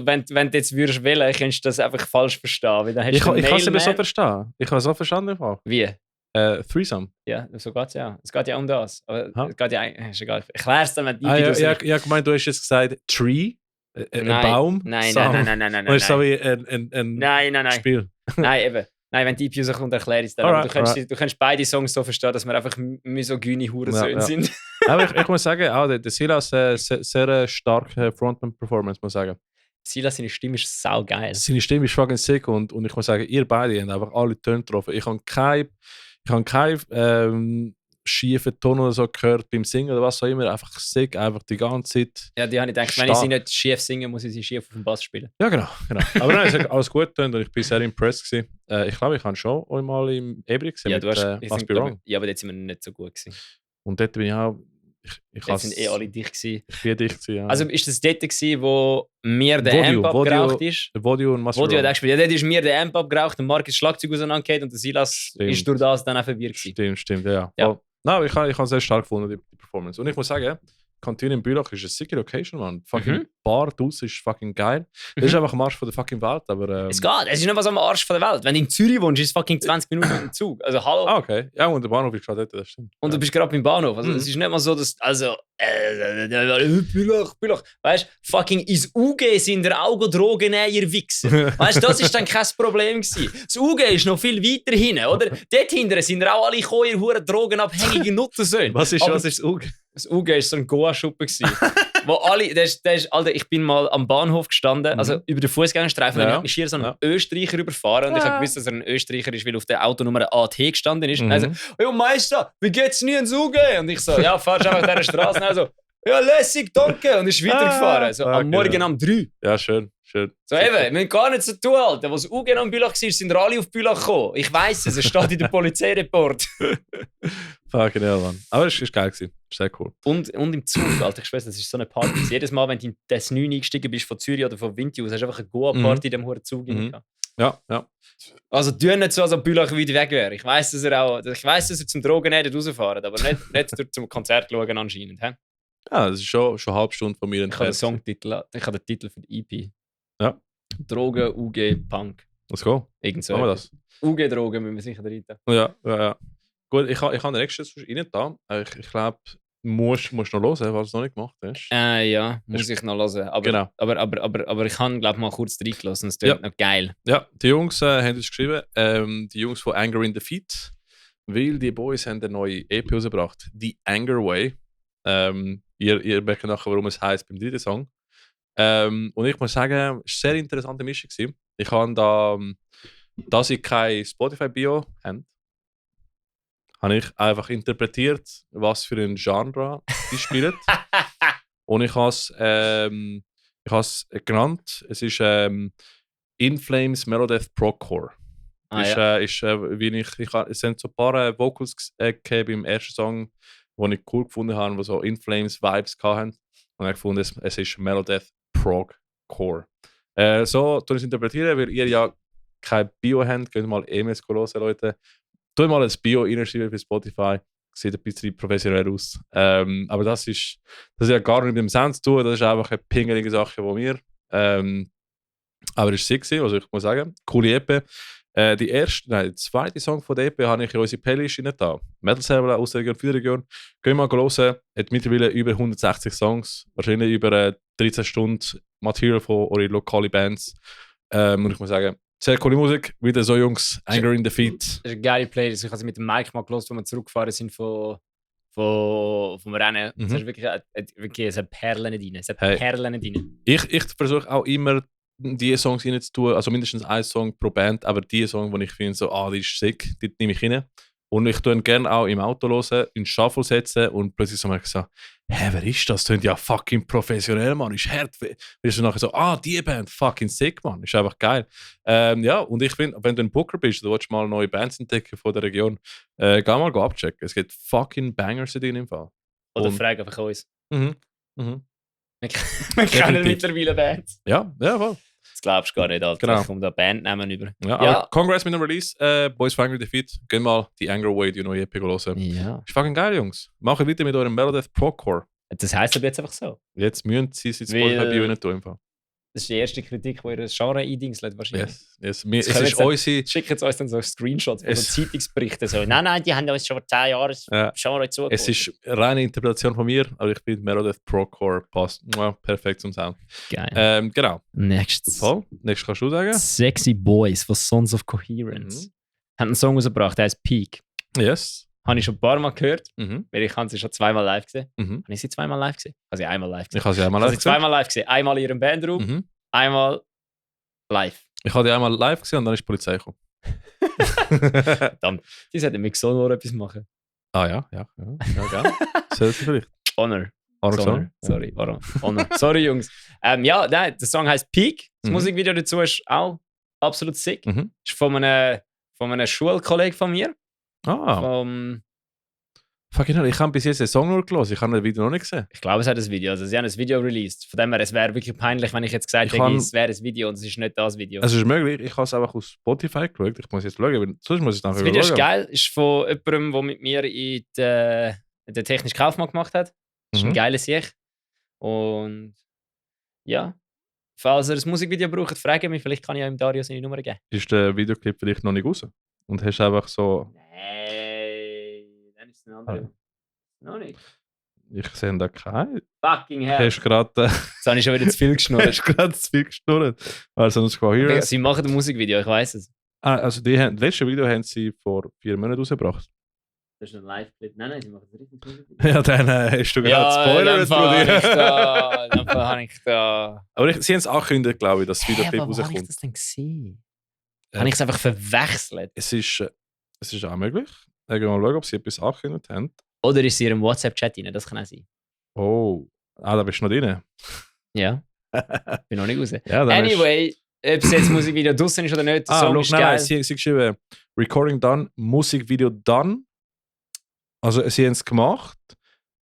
wenn du jetzt würdest wählen, könntest du das einfach falsch verstehen. Weil dann hast Ich du kann es Mailman. nicht so verstehen. Ich habe es so verstanden. Einfach. Wie? Threesome. Ja, so geht es ja. Es geht ja um das. Aber Ha? es geht ja ist egal. Ich erkläre es dann, wenn die Ja, gemeint, du hast jetzt gesagt Tree, ein Baum. Nein. Und es ist so wie ein Nein. Spiel. Nein, eben. Nein, wenn die User kommt, erkläre ich es dann. Alright, Du kannst beide Songs so verstehen, dass wir einfach misogyne Hurensöhne sind. Aber ich muss sagen, auch der Silas sehr starke Frontman-Performance, muss ich sagen. Silas, seine Stimme ist saugeil. Seine Stimme ist fucking sick und ich muss sagen, ihr beide habt einfach alle Töne getroffen. Ich habe keinen schiefen Ton oder so gehört beim Singen oder was auch immer. Einfach sick, einfach die ganze Zeit. Ja, die habe ich gedacht, wenn ich sie nicht schief singe, muss ich sie schief auf dem Bass spielen. Ja, genau. Aber nein, es hat alles gut getan und ich bin sehr impressed gewesen. Ich glaube, ich habe schon einmal im Ebri gesehen Ja, mit Must Be Wrong. Ja, aber dort sind wir nicht so gut gewesen. Und dort bin ich auch... Dort sind alle dicht gewesen. Ich bin dicht gewesen, ja. Also ist das dort gewesen, wo mir der Amp abgeraucht ist? Vodio und Must Be Vodio Wrong. hat gespielt. Ja, dort ist mir der Amp abgeraucht, der Mark ist Schlagzeug auseinandergeht und der Silas ist durch das dann auch verwirrt gewesen. Stimmt, ja. Nein, ich habe sehr stark gefunden, die Performance. Und ich muss sagen, Kantine in Bülach ist eine sicke Location, man. Fucking Bar draussen ist fucking geil. Das ist einfach am Arsch von der fucking Welt, aber... Es geht, es ist nicht was am Arsch von der Welt. Wenn du in Zürich wohnst, ist es fucking 20 Minuten mit dem Zug. Also hallo. Ah, okay. Ja, und der Bahnhof ist gerade dort, das stimmt. Und du bist gerade beim Bahnhof. Also es ist nicht mal so, dass... Bülach. Weißt du, fucking ins UG sind der Augen Drogen ihr Wichser. Weißt du, das ist dann kein Problem gewesen. Das UG ist noch viel weiter hinten, oder? Dort hinten sind auch alle ihr hure drogenabhängige Nuttensöhne. Was ist das UG? Das UG war so ein Goa-Schuppen. Wo alle, Alter, ich bin mal am Bahnhof gestanden, also über den Fußgängerstreifen, und ich habe mich hier so einen Österreicher überfahren und ich habe gewusst, dass er ein Österreicher ist, weil auf der Autonummer AT gestanden ist. Und er so, «Jo Meister, wie geht's nie ins UG?» Und ich so, «Ja, fahrst einfach dieser Straße.» Und er so, «Ja, lässig, danke.» Und ist weitergefahren. So, am Morgen um 3. Ja, schön. So eben, wir müssen gar nicht so tun, Alter. Als UG am Bülach war, sind alle auf Bülach gekommen. Ich weiss es steht in der Polizeireport. Fucking hell, Mann. Aber es war geil gewesen. Sehr cool. Und im Zug, Alter, ich schwöre, das ist so eine Party. Jedes Mal, wenn du in das 9 eingestiegen bist von Zürich oder von Vinti aus, hast du einfach eine Goa-Party in dem hohen Zug. Ja. Also tu nicht so, als ob Bülach weit weg wäre. Ich weiss, dass er zum Drogen nicht rausfahren, aber nicht zum Konzert schauen anscheinend. He? Ja, das ist schon eine halbe Stunde von mir entfernt. Ich habe den Songtitel, ich habe den Titel für die EP. Ja. Drogen, UG, Punk. Let's go. Irgend so. Machen wir das. UG, Drogen müssen wir sicher rein. Ja. Gut, ich habe den nächsten rein da. Ich glaube, musst noch hören, was du noch nicht gemacht hast. Ja, muss ich noch hören. Aber, genau. aber ich habe, glaube ich, mal kurz reingelassen. Es klingt noch geil. Ja, die Jungs haben es geschrieben. Die Jungs von Anger in Defeat. Weil die Boys haben eine neue EP rausgebracht. The Anger Way. Ihr merkt nachher, warum es heisst beim dritten Song. Und ich muss sagen, es war eine sehr interessante Mischung. Ich habe da sie kein Spotify-Bio haben, habe ich einfach interpretiert, was für ein Genre die spielen. Und ich habe es genannt. Es ist In Flames Melodeath Procore. Es sind so ein paar Vocals gegeben im ersten Song, die ich cool gefunden habe, die so In Flames Vibes hatten. Und ich habe gefunden, es ist Melodeath Procore. So tue ich es interpretieren, weil ihr ja kein Bio habt. Könnt mal EMS hören, Leute. Tut mal ein Bio reinschreiben für Spotify. Sieht ein bisschen professionell aus. Aber das ist ja gar nicht mit dem Sound zu tun. Das ist einfach eine pingelige Sache von mir. Aber es war sick, also ich muss sagen, coole EP. Der zweite Song von der EP habe ich in unsere Playlist da. Metal Server aus der Region, für die Region. Gehen mal hören. Hat mittlerweile über 160 Songs. Wahrscheinlich über 13 Stunden Material von euren lokalen Bands. Und ich muss sagen, sehr coole Musik. Wieder so Jungs. Anger in Defeat. Das ist eine geile Playlist. Ich habe sie mit dem Mike mal gehört, als wir zurückgefahren sind vom Rennen. Das ist wirklich eine Perle nicht rein. Es hat Perlen nicht rein. Ich versuche auch immer, die Songs rein zu tun, also mindestens ein Song pro Band, aber die Songs, die ich finde, so, die ist sick, die nehme ich rein. Und ich tue ihn gerne auch im Auto hören, in den Shuffle setzen und plötzlich so merke ich so, wer ist das? Das klingt ja fucking professionell, Mann, ist hart. Bist du nachher so, die Band, fucking sick, Mann, ist einfach geil. Ja, und ich finde, wenn du ein Booker bist, du willst mal neue Bands entdecken von der Region, geh mal abchecken. Es gibt fucking Bangers in dem Fall. Oder frag einfach uns. Wir kennen mittlerweile Bands. Ja, voll. Das glaubst du gar nicht, Alter. Genau. Ich komme da Bandnamen über. Ja, aber congrats mit dem Release. Boys for Anger Defeat. Gehen mal die Anger Way, die neue EP hören. Ja. Ist fucking geil, Jungs. Macht weiter mit eurem Melodeath Procore. Das heisst aber jetzt einfach so. Jetzt müssen sie es Spotify tun. Im Fall. Das ist die erste Kritik, die ihr das Genre eindingselt wahrscheinlich. Yes. Es ist unsere... Schicken sie uns dann so Screenshots von Zeitungsberichten. So, nein, die haben uns schon vor 10 Jahren das Genre zugegeben. Es ist eine reine Interpretation von mir, aber ich finde Megadeth Procore passt perfekt zum Sound. Geil. Genau. Nächstes kannst du sagen? Sexy Boys von Sons of Coherence. Haben einen Song rausgebracht, der heißt Peak. Yes. Habe ich schon ein paar Mal gehört, weil ich habe sie schon zweimal live gesehen. Habe ich sie zweimal live gesehen? Ich habe sie einmal live gesehen. Ich habe sie einmal live gesehen. Zweimal live gesehen. Einmal in ihrem Bandraum, einmal live. Ich habe die einmal live gesehen und dann ist die Polizei gekommen. Verdammt, die sollten mit so noch etwas machen. Ah ja, gell. Sollte vielleicht. Honor. Sorry. Honor. Sorry, Jungs. Der Song heißt Peak. Das Musikvideo dazu ist auch absolut sick. Ist von einem Schulkollegen von mir. Fucking hell, ich habe bis jetzt den Song nur gelesen, ich habe das Video noch nicht gesehen. Ich glaube, es hat ein Video. Also, sie haben ein Video released. Von dem her, es wäre wirklich peinlich, wenn ich jetzt gesagt hätte, es wäre ein Video und es ist nicht das Video. Es ist möglich, ich habe es einfach aus Spotify geschaut. Ich muss jetzt schauen, weil sonst muss ich es nachher Das Video ist geil, ist von jemandem, der mit mir in der technischen Kaufmann gemacht hat. Das ist ein geiler Sieg. Und ja, falls ihr ein Musikvideo braucht, fragt mich, vielleicht kann ich ihm Dario seine Nummer geben. Ist der Videoclip vielleicht noch nicht raus? Und hast einfach so... Nein, dann ist es ein anderer. Noch nicht. Ich sehe da keinen. Fucking hell. Hast gerade... Jetzt habe ich schon wieder zu viel geschnurrt. Hast gerade zu viel geschnurrt. Also, sie machen ein Musikvideo, ich weiß es. Also, das letzte Video haben sie vor 4 Monaten rausgebracht. Das ist ein Live-Clip. Nein, sie machen es richtig gut. Ja, dann hast du gerade Spoiler. Dann habe ich da. Aber sie haben es angekündigt, glaube ich, dass das Videoclip rauskommt. Wie habe ich das denn gesehen? Habe ich es einfach verwechselt? Es ist auch möglich. Ich mal schauen, ob sie etwas angekündigt haben. Oder ist sie in ihrem WhatsApp-Chat rein? Das kann auch sein. Oh, da bist du noch drin. Ja. Bin noch nicht raus. Ja, anyway, ob es jetzt Musikvideo draussen ist oder nicht, der Song ist geil. Nein, sie geschrieben, Recording done, Musikvideo done. Also sie haben es gemacht.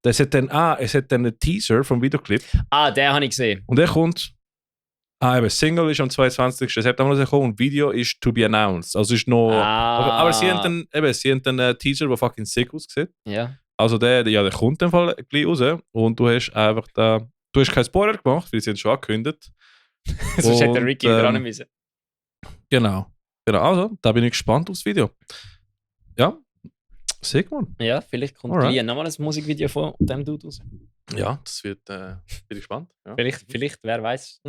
Es hat dann einen Teaser vom Videoclip. Den habe ich gesehen. Und der kommt... eben, Single ist am 22. September rausgekommen und Video ist to be announced. Also ist noch... Aber sie haben dann einen Teaser, der fucking sick aussieht. Ja. Also der kommt in dem Fall gleich raus. Und du hast einfach da... Du hast keinen Spoiler gemacht, weil sie haben schon angekündigt. Sonst hätte der Ricky dran müssen. Genau. Also, da bin ich gespannt aufs Video. Ja. Sick, man. Ja, vielleicht kommt gleich nochmal ein Musikvideo von dem Dude raus. Ja, das wird bin ich gespannt. Ja. Vielleicht, wer weiß.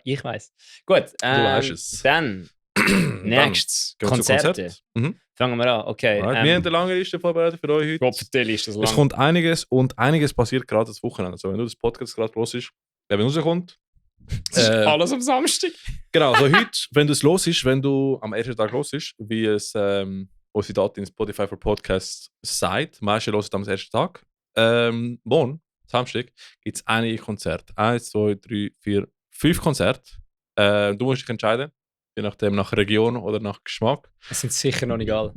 Ich weiß. Gut, du weißt es. Dann nächstes Konzerte. Fangen wir an. Okay. Wir haben eine lange Liste vorbereitet für euch heute. Gott, ist das lang. Es kommt einiges und einiges passiert gerade das Wochenende. Also wenn du das Podcast gerade los ist, wenn rauskommt. Das ist alles am Samstag. Genau, also heute, wenn du es los ist, wenn du am ersten Tag los ist, wie es unsere Daten in Spotify for Podcasts sagt, meistens hören am ersten Tag. Morgen, Samstag, gibt es einige Konzerte. 1, 2, 3, 4, 5 Konzerte. Du musst dich entscheiden, je nachdem nach Region oder nach Geschmack. Es sind sicher noch nicht alle.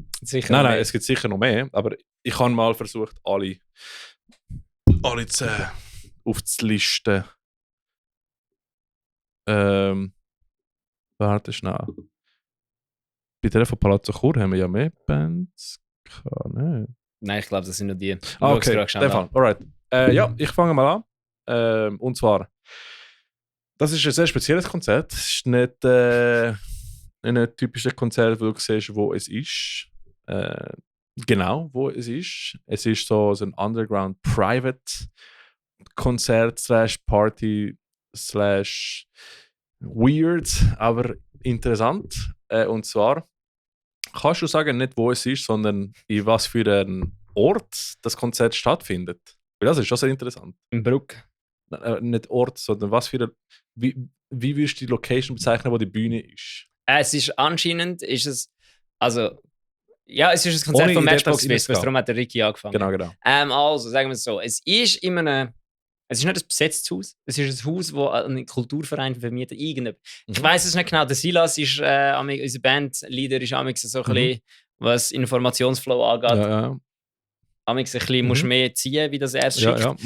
Nein, es gibt sicher noch mehr, aber ich habe mal versucht, alle aufzulisten. Warte schnell. Bei der von Palazzo Chur haben wir ja mehr Bands. Nein, ich glaube, das sind nur die. Okay, in dem Fall. Alright. Ja, ich fange mal an. Und zwar, das ist ein sehr spezielles Konzert. Es ist nicht ein typisches Konzert, wo du siehst, wo es ist. Genau, wo es ist. Es ist so ein Underground-Private-Konzert / Party / weird, aber interessant. Und zwar kannst du sagen, nicht wo es ist, sondern in was für einem Ort das Konzert stattfindet. Weil das ist schon sehr interessant. In Bruck. Nicht Ort, sondern was für eine. Wie würdest du die Location bezeichnen, wo die Bühne ist? Es ist anscheinend, also, ja, es ist ein Konzert von Matchbox Whispers, darum hat der Ricky angefangen. Genau. Also, sagen wir es so, es ist nicht ein besetztes Haus, es ist ein Haus, das ein Kulturverein vermietet, Ich weiss es nicht genau, der Silas ist, unser Bandleader ist amigs so ein bisschen, was Informationsflow angeht. Ja. Amigs ein bisschen musst mehr ziehen, wie das er es schickt. Ja.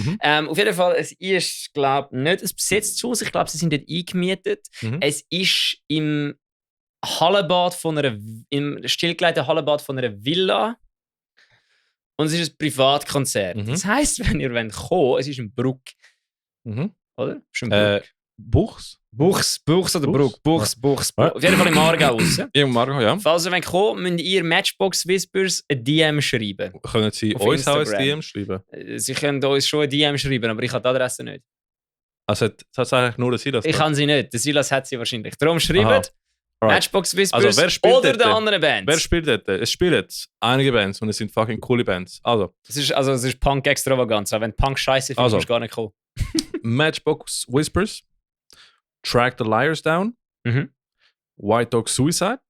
Auf jeden Fall, es ist, glaube ich, nicht ein besetztes Haus, ich glaube, sie sind dort eingemietet. Es ist im stillgelegten Hallenbad von einer Villa. Und es ist ein Privatkonzert. Das heisst, wenn ihr kommen, es ist ein Bruck. Oder? Es ist ein Bruck. Buchs oder Bruck? Buchs. Auf jeden Fall im Aargau raus. Im Aargau, ja. Falls ihr kommen wollt, müsst ihr Matchbox Whispers ein DM schreiben. Können Sie Auf uns auch ein Instagram. DM schreiben? Sie können uns schon ein DM schreiben, aber ich habe die Adresse nicht. Also tatsächlich nur der Silas? Ich kann sie nicht. Der Silas hat sie wahrscheinlich. Darum schreibt Matchbox Whispers also, wer spielt oder dort? der anderen Bands. Wer spielt dort? Es spielen einige Bands und es sind fucking coole Bands. Es ist Punk-Extravaganz. Wenn Punk scheiße findest, musst du gar nicht kommen. Matchbox Whispers, Track the Liars Down, White Dog Suicide,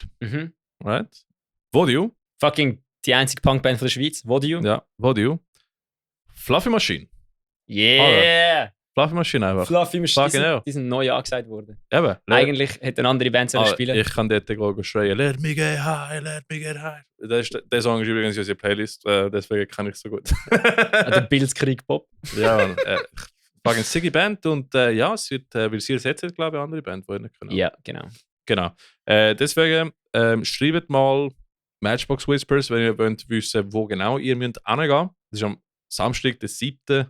right? Vodio. Fucking die einzige Punkband von der Schweiz. Vodio. Ja, Vodio. Fluffy Machine. Yeah! Fluffy Machine einfach. Fluffy Machine. Genau. Die sind neu angesagt worden. Eben. Eigentlich hätte eine andere Band spielen. Ich kann dort schreien, let me get high. Der Song ist übrigens in unserer Playlist, deswegen kann ich es so gut. Der Bildskrieg Pop. Ja, fucking Siggy Band und es wird, weil sie ersetzen, glaube ich, andere Band, die nicht können. Ja, genau. Deswegen schreibt mal Matchbox Whispers, wenn ihr wollt wissen, wo genau ihr hingehen müsst. Das ist am Samstag, den 7.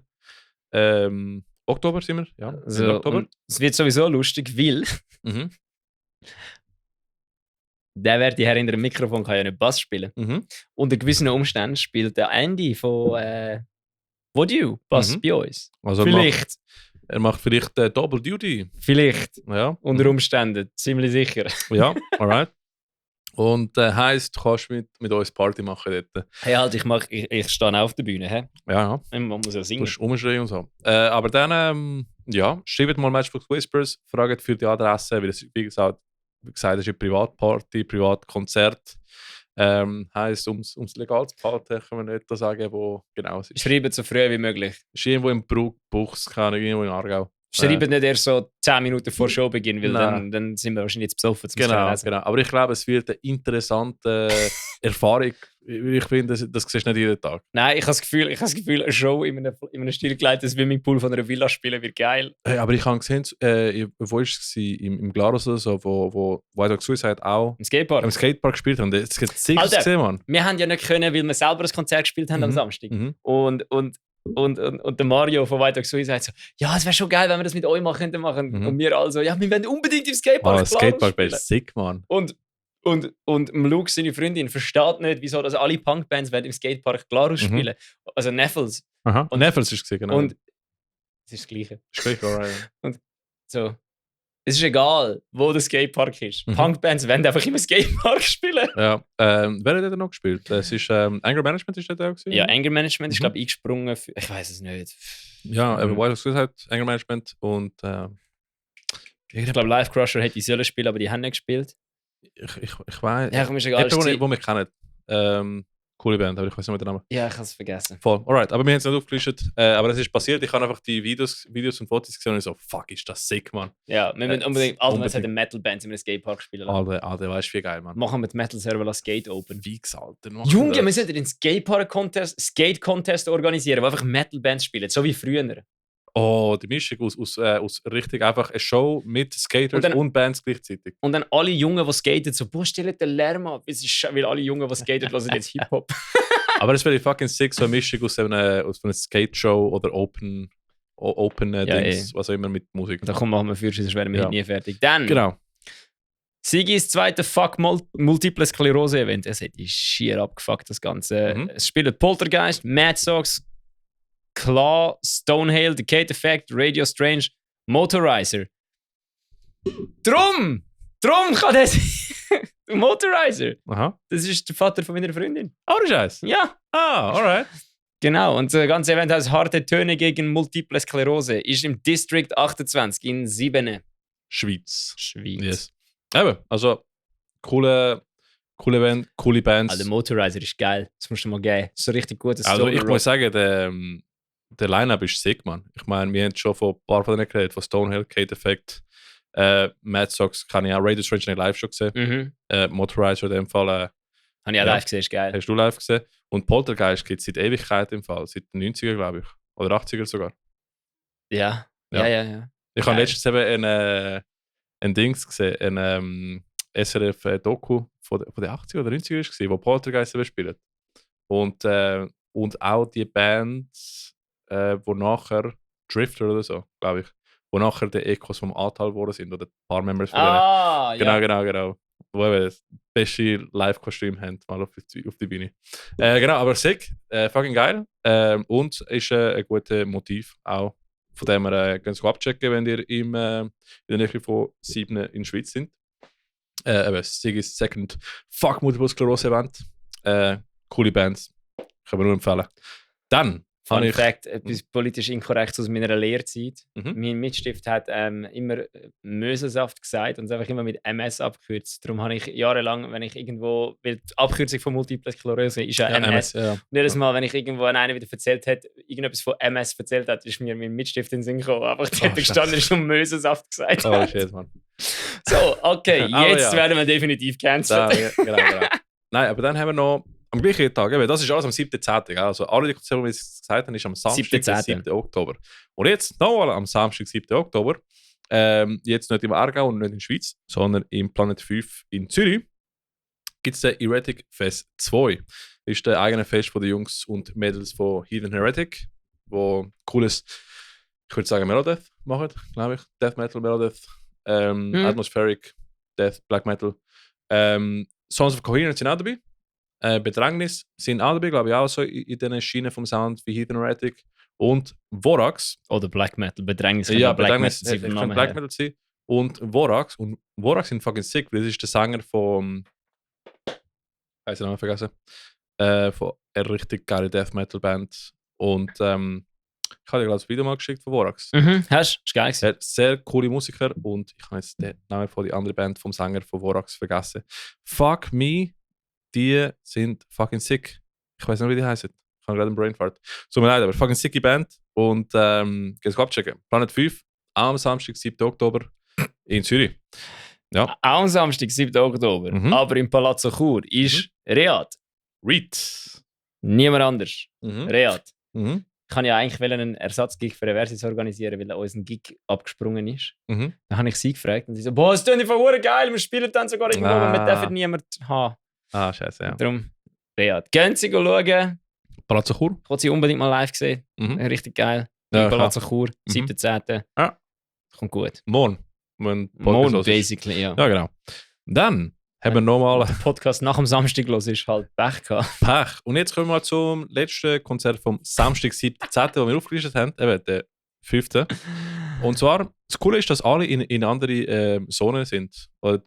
Oktober sind wir. Ja, also, Oktober. Es wird sowieso lustig, weil der werte Herr hinter dem Mikrofon kann ja nicht Bass spielen. Unter gewissen Umständen spielt der Andy von Vodio Bass bei uns. Also vielleicht. Er macht vielleicht Double Duty. Vielleicht. Ja. Unter Umständen. Ziemlich sicher. Ja, alright. Und heisst, du kannst mit uns Party machen dort. Hey, halt, ich stehe auch auf der Bühne. He? Ja. Man muss ja singen. Du musst umschreien und so. Aber dann, schreibt mal Matchbox Whispers, fragt für die Adresse, weil es, wie gesagt, es ist eine Privatparty, Privatkonzert. Heisst, ums legal zu behalten, können wir nicht sagen, wo genau es ist. Schreibt so früh wie möglich. Es ist irgendwo im Buchs, irgendwo in Aargau. Schreibt nicht erst so 10 Minuten vor Showbeginn, weil dann sind wir wahrscheinlich jetzt besoffen zum Genau. Aber ich glaube, es wird eine interessante Erfahrung. Ich finde, das siehst du nicht jeden Tag. Nein, ich habe das Gefühl, eine Show in einem stillgeleiteten Swimmingpool von einer Villa spielen wird geil. Hey, aber ich habe gesehen, wo war es? Im Glarus oder so, wo White Dog Suicide auch im Skatepark gespielt haben. Das hat sich gesehen, Mann. Wir haben ja nicht können, weil wir selber ein Konzert gespielt haben am Samstag. Und der Mario von White Dog Suicide so, ja, es wäre schon geil, wenn wir das mit euch machen könnten. Und wir also, ja, wir wollen unbedingt im Skatepark spielen. Skatepark wäre sick, Mann. Und Luke, seine Freundin, versteht nicht, wieso dass alle Punkbands im Skatepark Glarus spielen. Also Neffels. Und Neffels ist es, genau. Und es ist das Gleiche. Das ist gleich, alright. Und so, es ist egal, wo der Skatepark ist. Punkbands wollen einfach im Skatepark spielen. Ja, wer hat da noch gespielt? Es ist, Anger Management ist da auch gewesen? Ja, Anger Management ist, glaube ich, eingesprungen. Ich weiß es nicht. Ja, Wild Suicide, Anger Management und ich glaube, Life Crusher hätte die sollen spielen, aber die haben nicht gespielt. Ich weiß. Ja, komm, ist egal. Wo wir kennen. Coole Band, aber ich weiß nicht mehr den Namen. Ja, ich habe es vergessen. Voll, alright. Aber wir haben es nicht aufgelistet. Aber es ist passiert. Ich habe einfach die Videos und Fotos gesehen und ich so, fuck, ist das sick, Mann. Ja, wir müssen unbedingt eine Metal-Band in einem Skatepark spielen lassen. Alter, weißt du, wie geil, Mann. Machen wir die Metal-Server Skate Open. Fix, Alter. Junge, wir sollten den Skate-Contest organisieren, wo einfach Metal-Bands spielen, so wie früher. Oh, die Mischung aus richtig einfach eine Show mit Skaters und Bands gleichzeitig. Und dann alle Jungen, die skaten, so, boah, stell den Lärm ab, weil alle Jungen, die skaten, hören jetzt Hip-Hop. Aber es wäre fucking sick, so eine Mischung aus einer Skate-Show oder Open Dings, was auch immer mit Musik. Da kommen wir für, sonst wären wir nie fertig. Dann, genau. Sigis zweite Multiple Sklerose-Event. Es hat die schier abgefuckt, das Ganze. Es spielen Poltergeist, Mad Sox, Claw, Stonehail, Decade Effect, Radio Strange, Motorizer. Drum kann das Motorizer. Aha. Das ist der Vater von meiner Freundin. Oh, der Scheiß. Ja. Alright. Genau, und das ganze Event heißt Harte Töne gegen Multiple Sklerose. Ist im District 28 in Sibene. Schweiz. Yes. Eben, also coole Band, coole Bands. Der Motorizer ist geil. Das musst du mal geben. Das ist so richtig gutes Also ich muss sagen, der Line-Up ist sick, man. Ich meine, wir haben schon von ein paar von denen geredet, von Stonehill, Kate Effect, Mad Sox, kann ich auch Radio Strange live schon gesehen. Motorizer in dem Fall. Habe ich auch live gesehen, ist geil. Hast du live gesehen? Und Poltergeist gibt es seit Ewigkeit im Fall, seit den 90er, glaube ich. Oder 80er sogar. Ja. Ich habe letztens eben ein Dings gesehen, ein SRF-Doku von den 80er oder 90er war, wo Poltergeist eben spielt. Und Und auch die Bands, wo nachher Drifter oder so, glaube ich, wo nachher die Echos vom Ahrtal geworden sind oder ein paar Members von denen. Genau. Wo eben das beste Live-Kostüm haben, mal auf die Bühne. Genau, aber sick, fucking geil. Und ist ein gutes Motiv auch. Von dem wir könnt ihr abchecken, wenn ihr in der Nähe von 7 in der Schweiz sind. Sigis Second Fuck Multiple Sclerose Event. Coole Bands. Können wir nur empfehlen. Dann Fun Fact, etwas politisch Inkorrektes aus meiner Lehrzeit. Mein Mitstift hat immer Mösensaft gesagt und es einfach immer mit MS abgekürzt. Darum habe ich jahrelang, wenn ich irgendwo, weil die Abkürzung von Multiple Sklerose ist ja MS. Ja. Und jedes Mal, wenn ich irgendwo an einen wieder erzählt hat, irgendetwas von MS erzählt hat, ist mir mein Mitstift in den Sinn gekommen. Einfach dort gestanden ist und Mösensaft gesagt. Oh shit, Mann. So, okay, jetzt werden wir definitiv cancelled. Genau. Nein, aber dann haben wir noch am gleichen Tag, das ist alles am 7.10. Also alle die Konzerte, wie ich gesagt habe, ist am Samstag, 7. Oktober. Und jetzt nochmal am Samstag, 7. Oktober, jetzt nicht im Aargau und nicht in der Schweiz, sondern im Planet 5 in Zürich, gibt es den Heretic Fest 2. Das ist der eigene Fest von den Jungs und Mädels von Heathen Heretic, wo cooles, ich würde sagen, Melodeath machen, glaube ich. Death Metal, Melodeath, Atmospheric, Death, Black Metal. Sons of Coherence sind auch dabei. Bedrängnis sind auch dabei, glaube ich, auch so in den Schienen vom Sound wie Heathen Heretic. Und Vorax. Oder Black Metal. Bedrängnis kann ja Black Metal sein. Black Metal sein. Und Vorax. Und Vorax sind fucking sick, weil das ist der Sänger von. Ich habe den Namen vergessen. Von einer richtig geile Death Metal Band. Und ich habe dir gerade das Video mal geschickt von Vorax. Hast du? Ist geil gewesen. Sehr coole Musiker. Und ich habe jetzt den Namen von der anderen Band vom Sänger von Vorax vergessen. Fuck me. Die sind fucking sick. Ich weiß nicht, wie die heißen. Ich habe gerade einen Brainfart. So mir leid, aber fucking sicke Band. Und geht's abchecken. Planet 5 am Samstag, 7. Oktober in Zürich. Ja. Auch am Samstag, 7. Oktober. Aber im Palazzo Chur ist Reat. Niemand anders. Reat. Ich kann ja eigentlich einen Ersatzgig für Reversis organisieren, weil unser Gig abgesprungen ist. Dann habe ich sie gefragt und sie so, boah, das klingt einfach geil, wir spielen dann sogar irgendwo, aber wir dürfen niemanden haben. Ah, scheiße, ja. Darum, Reat. Gehen Sie schauen. Palazzo Chur? Ich wollte sie unbedingt mal live sehen. Richtig geil. Ja, Palazzo Chur, 7.10. Ja. Kommt gut. Morgen. Morgen, basically, ja. Ja, genau. Dann haben wir nochmal... Der Podcast nach dem Samstag los ist halt Pech gehabt. Pech. Und jetzt kommen wir mal zum letzten Konzert vom Samstag, 7.10., das wir aufgelistet haben. Eben, der 5. Und zwar, das Coole ist, dass alle in andere Zonen sind. Oder,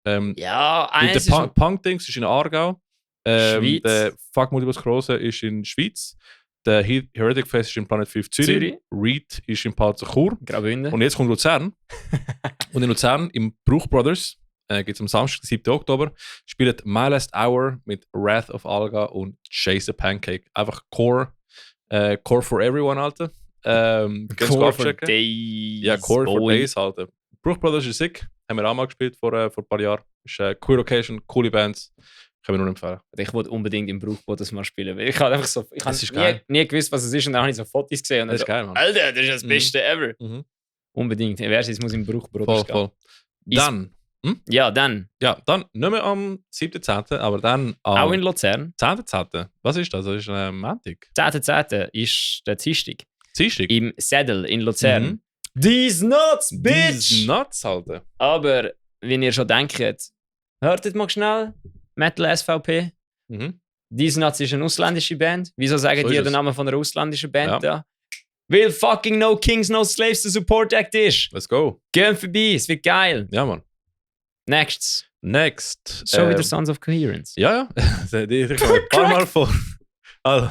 eins der Punk-Dings ist in Aargau. Schweiz. Der Fuck Multiple Sclerose ist in Schweiz. Der Heretic Fest ist in Planet 5 Zürich. Reed ist in Palazzo Chur. Graubünden. Und jetzt kommt Luzern. Und in Luzern, im Bruch Brothers, gibt es am Samstag, 7. Oktober, spielt My Last Hour mit Wrath of Alga und Chase the Pancake. Einfach Core for Everyone, Alter. Core for Days. Ja, Core for Days, Alter. Bruch Brothers ist sick. Haben wir auch mal gespielt vor ein paar Jahren. Ist Queer Occasion, coole Bands. Können wir nur empfehlen. Ich wollte unbedingt im Bruchboden mal spielen. Weil ich habe einfach so, ich habe nie gewusst, was es ist. Und dann habe ich so Fotos gesehen. Und das ist geil, Mann. Alter, das ist das Beste ever. Unbedingt. Versus muss im Bruchboden voll. Dann. Ja, dann. Ja, dann nicht mehr am 7.10., aber dann am... Auch in Luzern. 10.10. Was ist das? Das ist ein Montag. 10.10. ist der Dienstag. Dienstag? Im Saddle in Luzern. These nuts, bitch! These nuts, Alter. Aber, wenn ihr schon denkt, hörtet mal schnell, Metal SVP. These Nuts ist eine ausländische Band. Wieso sagen die den Namen von einer ausländischen Band da? Weil fucking No Kings, No Slaves the Support Act ist. Let's go. Gehen vorbei, es wird geil. Ja, Mann. Next. Schon wieder Sons of Coherence. Ja. Die kommen ein paar Mal vor. Also.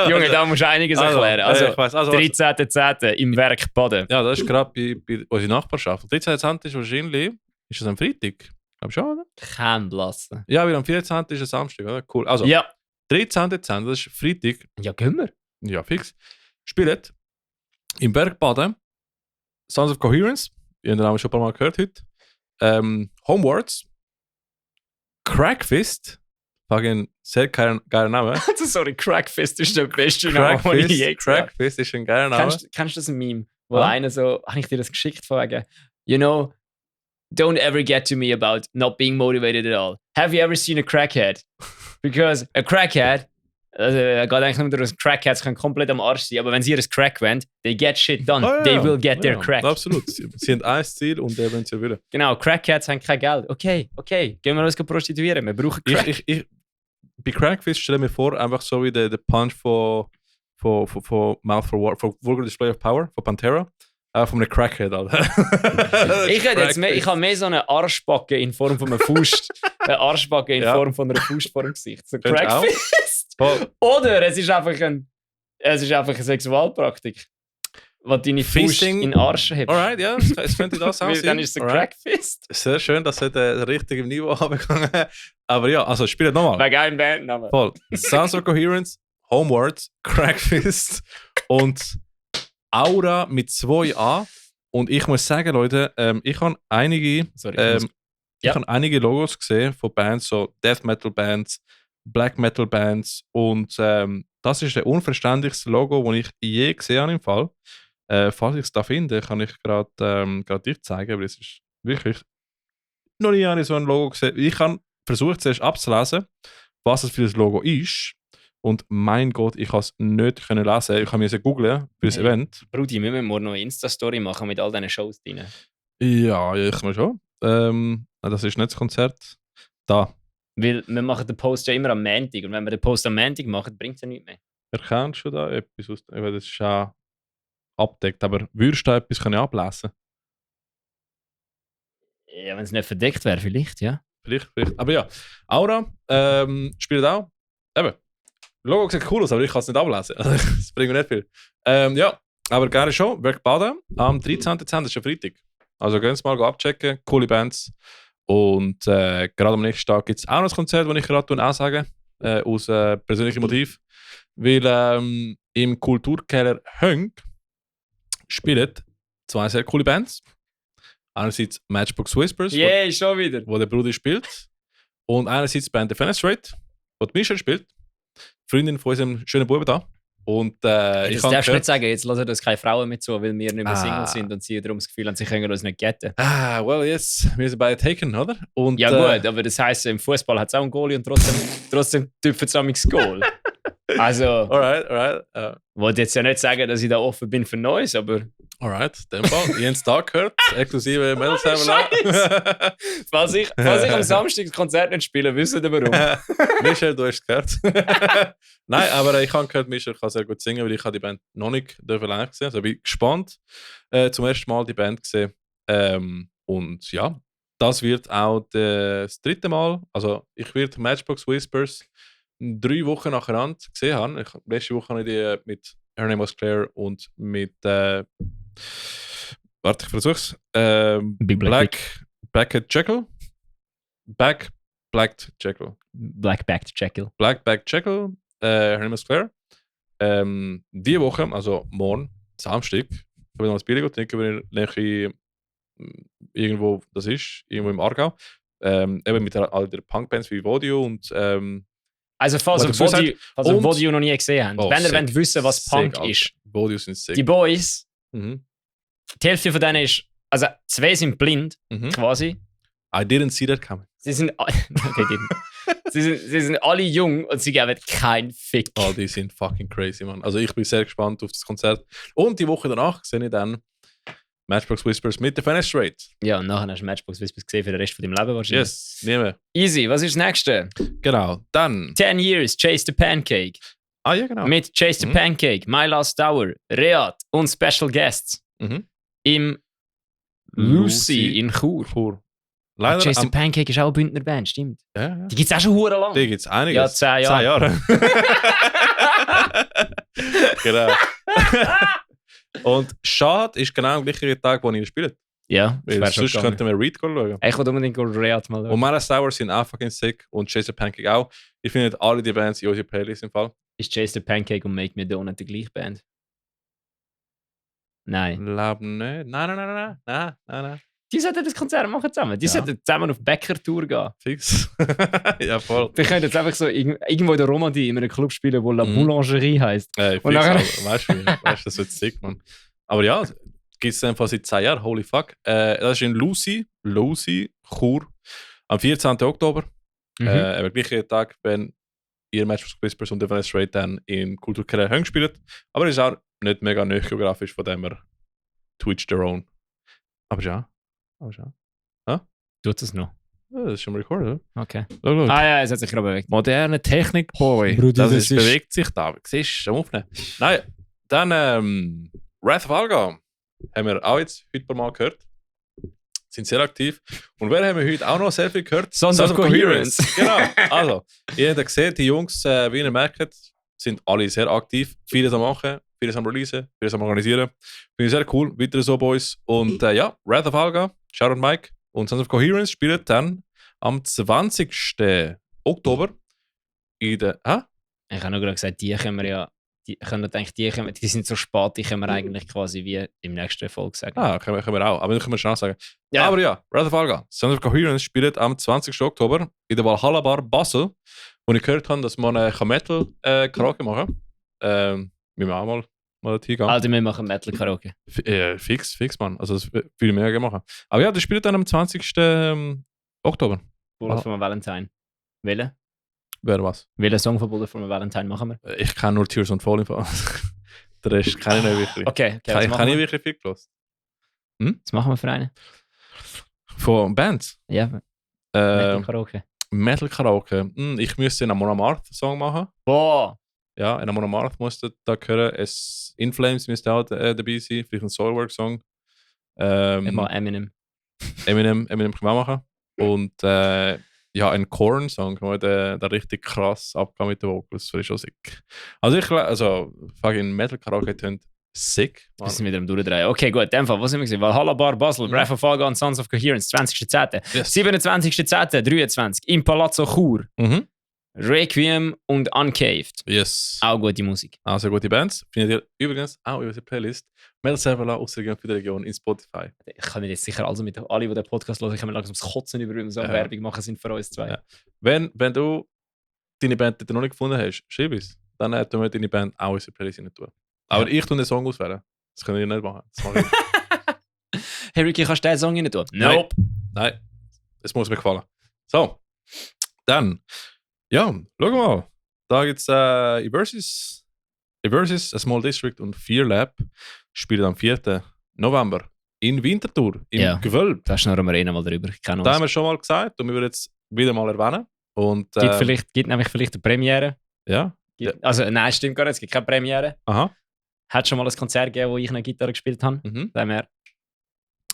Junge, da musst du einiges erklären. Also, 13.10. im Werk Baden. Ja, das ist gerade bei unserer Nachbarschaft. 13.10. ist wahrscheinlich... Ist das am Freitag? Glaub schon, oder? Kann blassen. Ja, weil am 14. ist ein Samstag, oder? Cool. Also, 13.10. das ist Freitag. Ja, gehen wir. Ja, fix. Spielt im Berg Baden Sons of Coherence. Wir haben den Namen schon ein paar Mal gehört heute. Homewards. Crackfist. Fucking sehr geiler Name. Sorry, Crackfist ist der beste Name, den ich je gehört habe. Crackfist ist ein geiler Name. Kennst du das Meme? Wo einer so, habe ich dir das geschickt, von wegen, you know, don't ever get to me about not being motivated at all. Have you ever seen a crackhead? Because a crackhead, geht eigentlich nur darum, Crackheads können komplett am Arsch sein, aber wenn sie ihr Crack wollen, they get shit done. They will get their crack. Absolut. Sie haben ein Ziel und der wollen sie wieder. Genau, Crackheads haben kein Geld. Okay, gehen wir uns prostituieren. Wir brauchen Crack. Bei Crackfist stelle ich mir vor, einfach so wie der Punch von Mouth for War, von Vulgar Display of Power, von Pantera. Von einem Crackhead, Alter. Ich habe mehr so eine Arschbacke in Form von einer Faust. Eine Arschbacke in Form von einer Faust vor dem Gesicht. So Crackfist. Oder es ist einfach eine Sexualpraktik. Wo deine Faust in den Arsch hebst. Alright, ja, es könnte das aussehen. Dann ist es ein Crackfist. Sehr schön, dass er den richtigen Niveau angegangen hat. Aber ja, also spielt nochmal. Wegen einem Bandnamen. Voll. Sounds of Coherence, Homeward, Crackfist und Aura mit 2A. Und ich muss sagen, Leute, ich habe einige Logos gesehen von Bands, so Death Metal Bands, Black Metal Bands. Und das ist der unverständlichste Logo, das ich je gesehen habe im Fall. Falls ich es da finde, kann ich gerade dich zeigen, aber es ist wirklich noch nie so ein Logo gesehen. Ich habe versucht, zuerst abzulesen, was es für das Logo ist. Und mein Gott, ich konnte es nicht lesen. Ich musste googeln für das Event. Brudi, wir müssen morgen noch eine Insta-Story machen mit all diesen Shows drin. Ja, ich muss schon. Das ist nicht das Konzert. Da. Weil wir machen den Post ja immer am Montag. Und wenn wir den Post am Montag machen, bringt es ja nichts mehr. Erkennst du da etwas aus? Das ist auch abdeckt. Aber würdest du da etwas ablesen? Ja, wenn es nicht verdeckt wäre, vielleicht, ja. Vielleicht. Aber ja, Aura spielt auch. Eben. Logo sieht cool aus, aber ich kann es nicht ablesen. Das bringt mir nicht viel. Ja, aber gerne schon. Werk Baden am 13.10. ist ja Freitag. Also gehen Sie mal abchecken. Coole Bands. Und gerade am nächsten Tag gibt es auch noch ein Konzert, das ich gerade auch sage. Aus persönlichem Motiv. Weil im Kulturkeller Hönk spielen 2 sehr coole Bands. Einerseits Matchbox Whispers, schon wieder. Wo der Bruder spielt. Und einerseits die Band Defenestrate, wo die Michelle spielt. Freundin von unserem schönen Buben da. Und, das darfst du nicht sagen, jetzt hören uns keine Frauen mit zu, weil wir nicht mehr Single sind und sie darum das Gefühl haben, sie können uns nicht getten. Well, yes, wir sind beide taken, oder? Und, ja gut, aber das heisst, im Fußball hat es auch einen Goalie und trotzdem tüpfen es das Goal. Also, alright. Ich wollte jetzt ja nicht sagen, dass ich da offen bin für Neues, aber... Alright, in dem Fall. Jens da gehört, exklusive Metal Server. Falls ich am Samstag das Konzert nicht spiele, wissen Sie warum. Michel, du hast es gehört. Nein, aber ich habe gehört, Michel kann sehr gut singen, weil ich die Band noch nicht live gesehen. Also ich bin gespannt, zum ersten Mal die Band gesehen. Und ja, das wird auch das 3. Mal. Also ich werde Matchbox Whispers 3 Wochen nacheinander gesehen haben. Letzte Woche habe ich die mit Her Name Was Claire und mit warte, ich versuch's. Blackbacked Jekyll. Blackbacked Jekyll. Her Name Was Claire. Die Woche, also morgen, Samstag, habe ich noch ein Bier getrunken, irgendwo das ist, irgendwo im Aargau. Eben mit all der Punkbands wie Vodio und also falls ihr Vodio noch nie gesehen habt, wenn ihr wollt wissen, was Punk ist. Vodio sind sick. Die Boys, die Hälfte von denen ist, also 2 sind blind, quasi. I didn't see that coming. Sie sind alle jung und sie geben keinen Fick. Oh, die sind fucking crazy, man. Also ich bin sehr gespannt auf das Konzert. Und die Woche danach sehe ich dann Matchbox Whispers mit der Fenestrate. Ja, und nachher hast du Matchbox Whispers gesehen für den Rest von deinem Leben wahrscheinlich. Yes, nehmen. Easy, was ist das nächste? Genau, dann 10 Years, Chase the Pancake. Ah ja, genau. Mit Chase the Pancake, My Last Hour, Reat und Special Guests. Im Lucy in Chur. Leider Chase the Pancake ist auch eine Bündner Band, stimmt. Ja. Die gibt es auch schon hure lang. Die gibt es einiges. Ja, 10 Jahre. 10 Jahre. Genau. Und schade ist genau am gleichen Tag, wo ihr spielt. Ja, weil sonst könnten wir Reed schauen. Ich würde unbedingt Reat mal schauen. Und My Last Hour sind auch fucking sick und Chase the Pancake auch. Ich finde alle die Bands in unserer Playlist im Fall. Ist Chase the Pancake und Make Me Donut die gleiche Band? Nein. Glaube nicht. Nein. Die sollten das Konzert machen zusammen. Die sollten zusammen auf Bäcker-Tour gehen. Fix. Ja, voll. Wir können jetzt einfach so irgendwo in der Romandie in einem Club spielen, wo La Boulangerie heisst. Und nachher... Weißt du, das wird sick, man. Aber ja, gibt es einfach seit 10 Jahren. Holy fuck. Das ist in Lucy Lucy Chur am 14. Oktober. Aber gleichen Tag, wenn ihr Match für Whispers und Defense Straight dann in Kulturkreis Höng spielt. Aber es ist auch nicht mega neu geografisch, von dem wir Twitch their own. Aber ja. Tut es noch? Ja, das ist schon recorded, oder? Okay. Schau. Ja, es hat sich gerade bewegt. Moderne Technik, Boy. Bruder, das bewegt sich da. Siehst du, aufnehmen. Nein, dann Wrath of Alga haben wir auch jetzt heute mal gehört. Sind sehr aktiv. Und wer haben wir heute auch noch sehr viel gehört? Sons of Coherence. Genau. Also, ihr habt gesehen, die Jungs, wie ihr merkt, sind alle sehr aktiv. Vieles am Machen, vieles am Releasen, vieles am Organisieren. Finde ich sehr cool. Weiter so, Boys. Und ja, Wrath of Alga, Sharon Mike und Sons of Coherence spielen dann am 20. Oktober in der. Ich habe nur gerade gesagt, die können wir ja. Die sind so spät, die können wir eigentlich quasi wie im nächsten Folge sagen. Können wir auch. Aber das können wir schnell sagen. Ja. Aber ja, Wrath of Alga, Sons of Coherence spielt am 20. Oktober in der Valhalla Bar Basel, wo ich gehört habe, dass man Metal Karaoke machen kann. Wir auch mal dorthin gehen. Also wir machen Metal Karaoke. Fix, Mann. Also das würde ich mega gerne machen. Aber ja, das spielt dann am 20. Oktober. Bullet for my Valentine. Welchen? Wer was? Welchen Song von Bullet for my Valentine machen wir? Ich kenne nur Tears on Fall. Der Rest kenne ich nicht wirklich. Okay, ich kann nicht wirklich viel gehört. Was machen wir für einen? Von Bands? Ja, Metal Karaoke. Metal Karaoke. Ich müsste einen Amon Amarth Song machen. Boah! Ja, einen Amon Amarth musste da hören. In Flames müsste auch dabei sein. Vielleicht ein Soilwork Song. Mal Eminem. Eminem können wir auch machen. Und ja, ein Korn-Song, der richtig krass abgeht mit den Vocals. Das finde ich schon sick. Also fucking Metal Karaoke tönt sick. Wir sind wieder am Durchdrehen. Okay, gut, in dem Fall, was haben wir gesehen? Valhalla Bar Basel, Wrath of Alga und Sons of Coherence, 20.10. Yes. 27.10. 23 im Palazzo Chur. Requiem und Uncaved. Yes. Auch gute Musik. Also gute Bands. Findet ihr übrigens auch über die Playlist Metal Serverla aus der Region in Spotify. Ich kann mir jetzt sicher also mit alle, die den Podcast hören, ich kann mir langsam das Kotzen über, wenn so eine Werbung machen sind für uns zwei. Ja. Wenn du deine Band noch nicht gefunden hast, schreib es. Dann tun wir deine Band auch in die Playlist rein tun. Aber ich tue den Song auswählen. Das können wir nicht machen. Das mache ich. Hey Ricky, kannst du den Song rein tun? Nope. Nein. Es muss mir gefallen. So. Dann. Ja, schau mal. Da gibt es Eversys, A Small District und Fear Lab spielen am 4. November in Winterthur, im Gewölbe. Da schnurren wir mal drüber. Da haben wir schon mal gesagt und wir würden jetzt wieder mal erwähnen. Und, gibt nämlich vielleicht eine Premiere. Ja. Also nein, stimmt gar nicht, es gibt keine Premiere. Aha. Hat schon mal ein Konzert gegeben, wo ich eine Gitarre gespielt habe. Da haben wir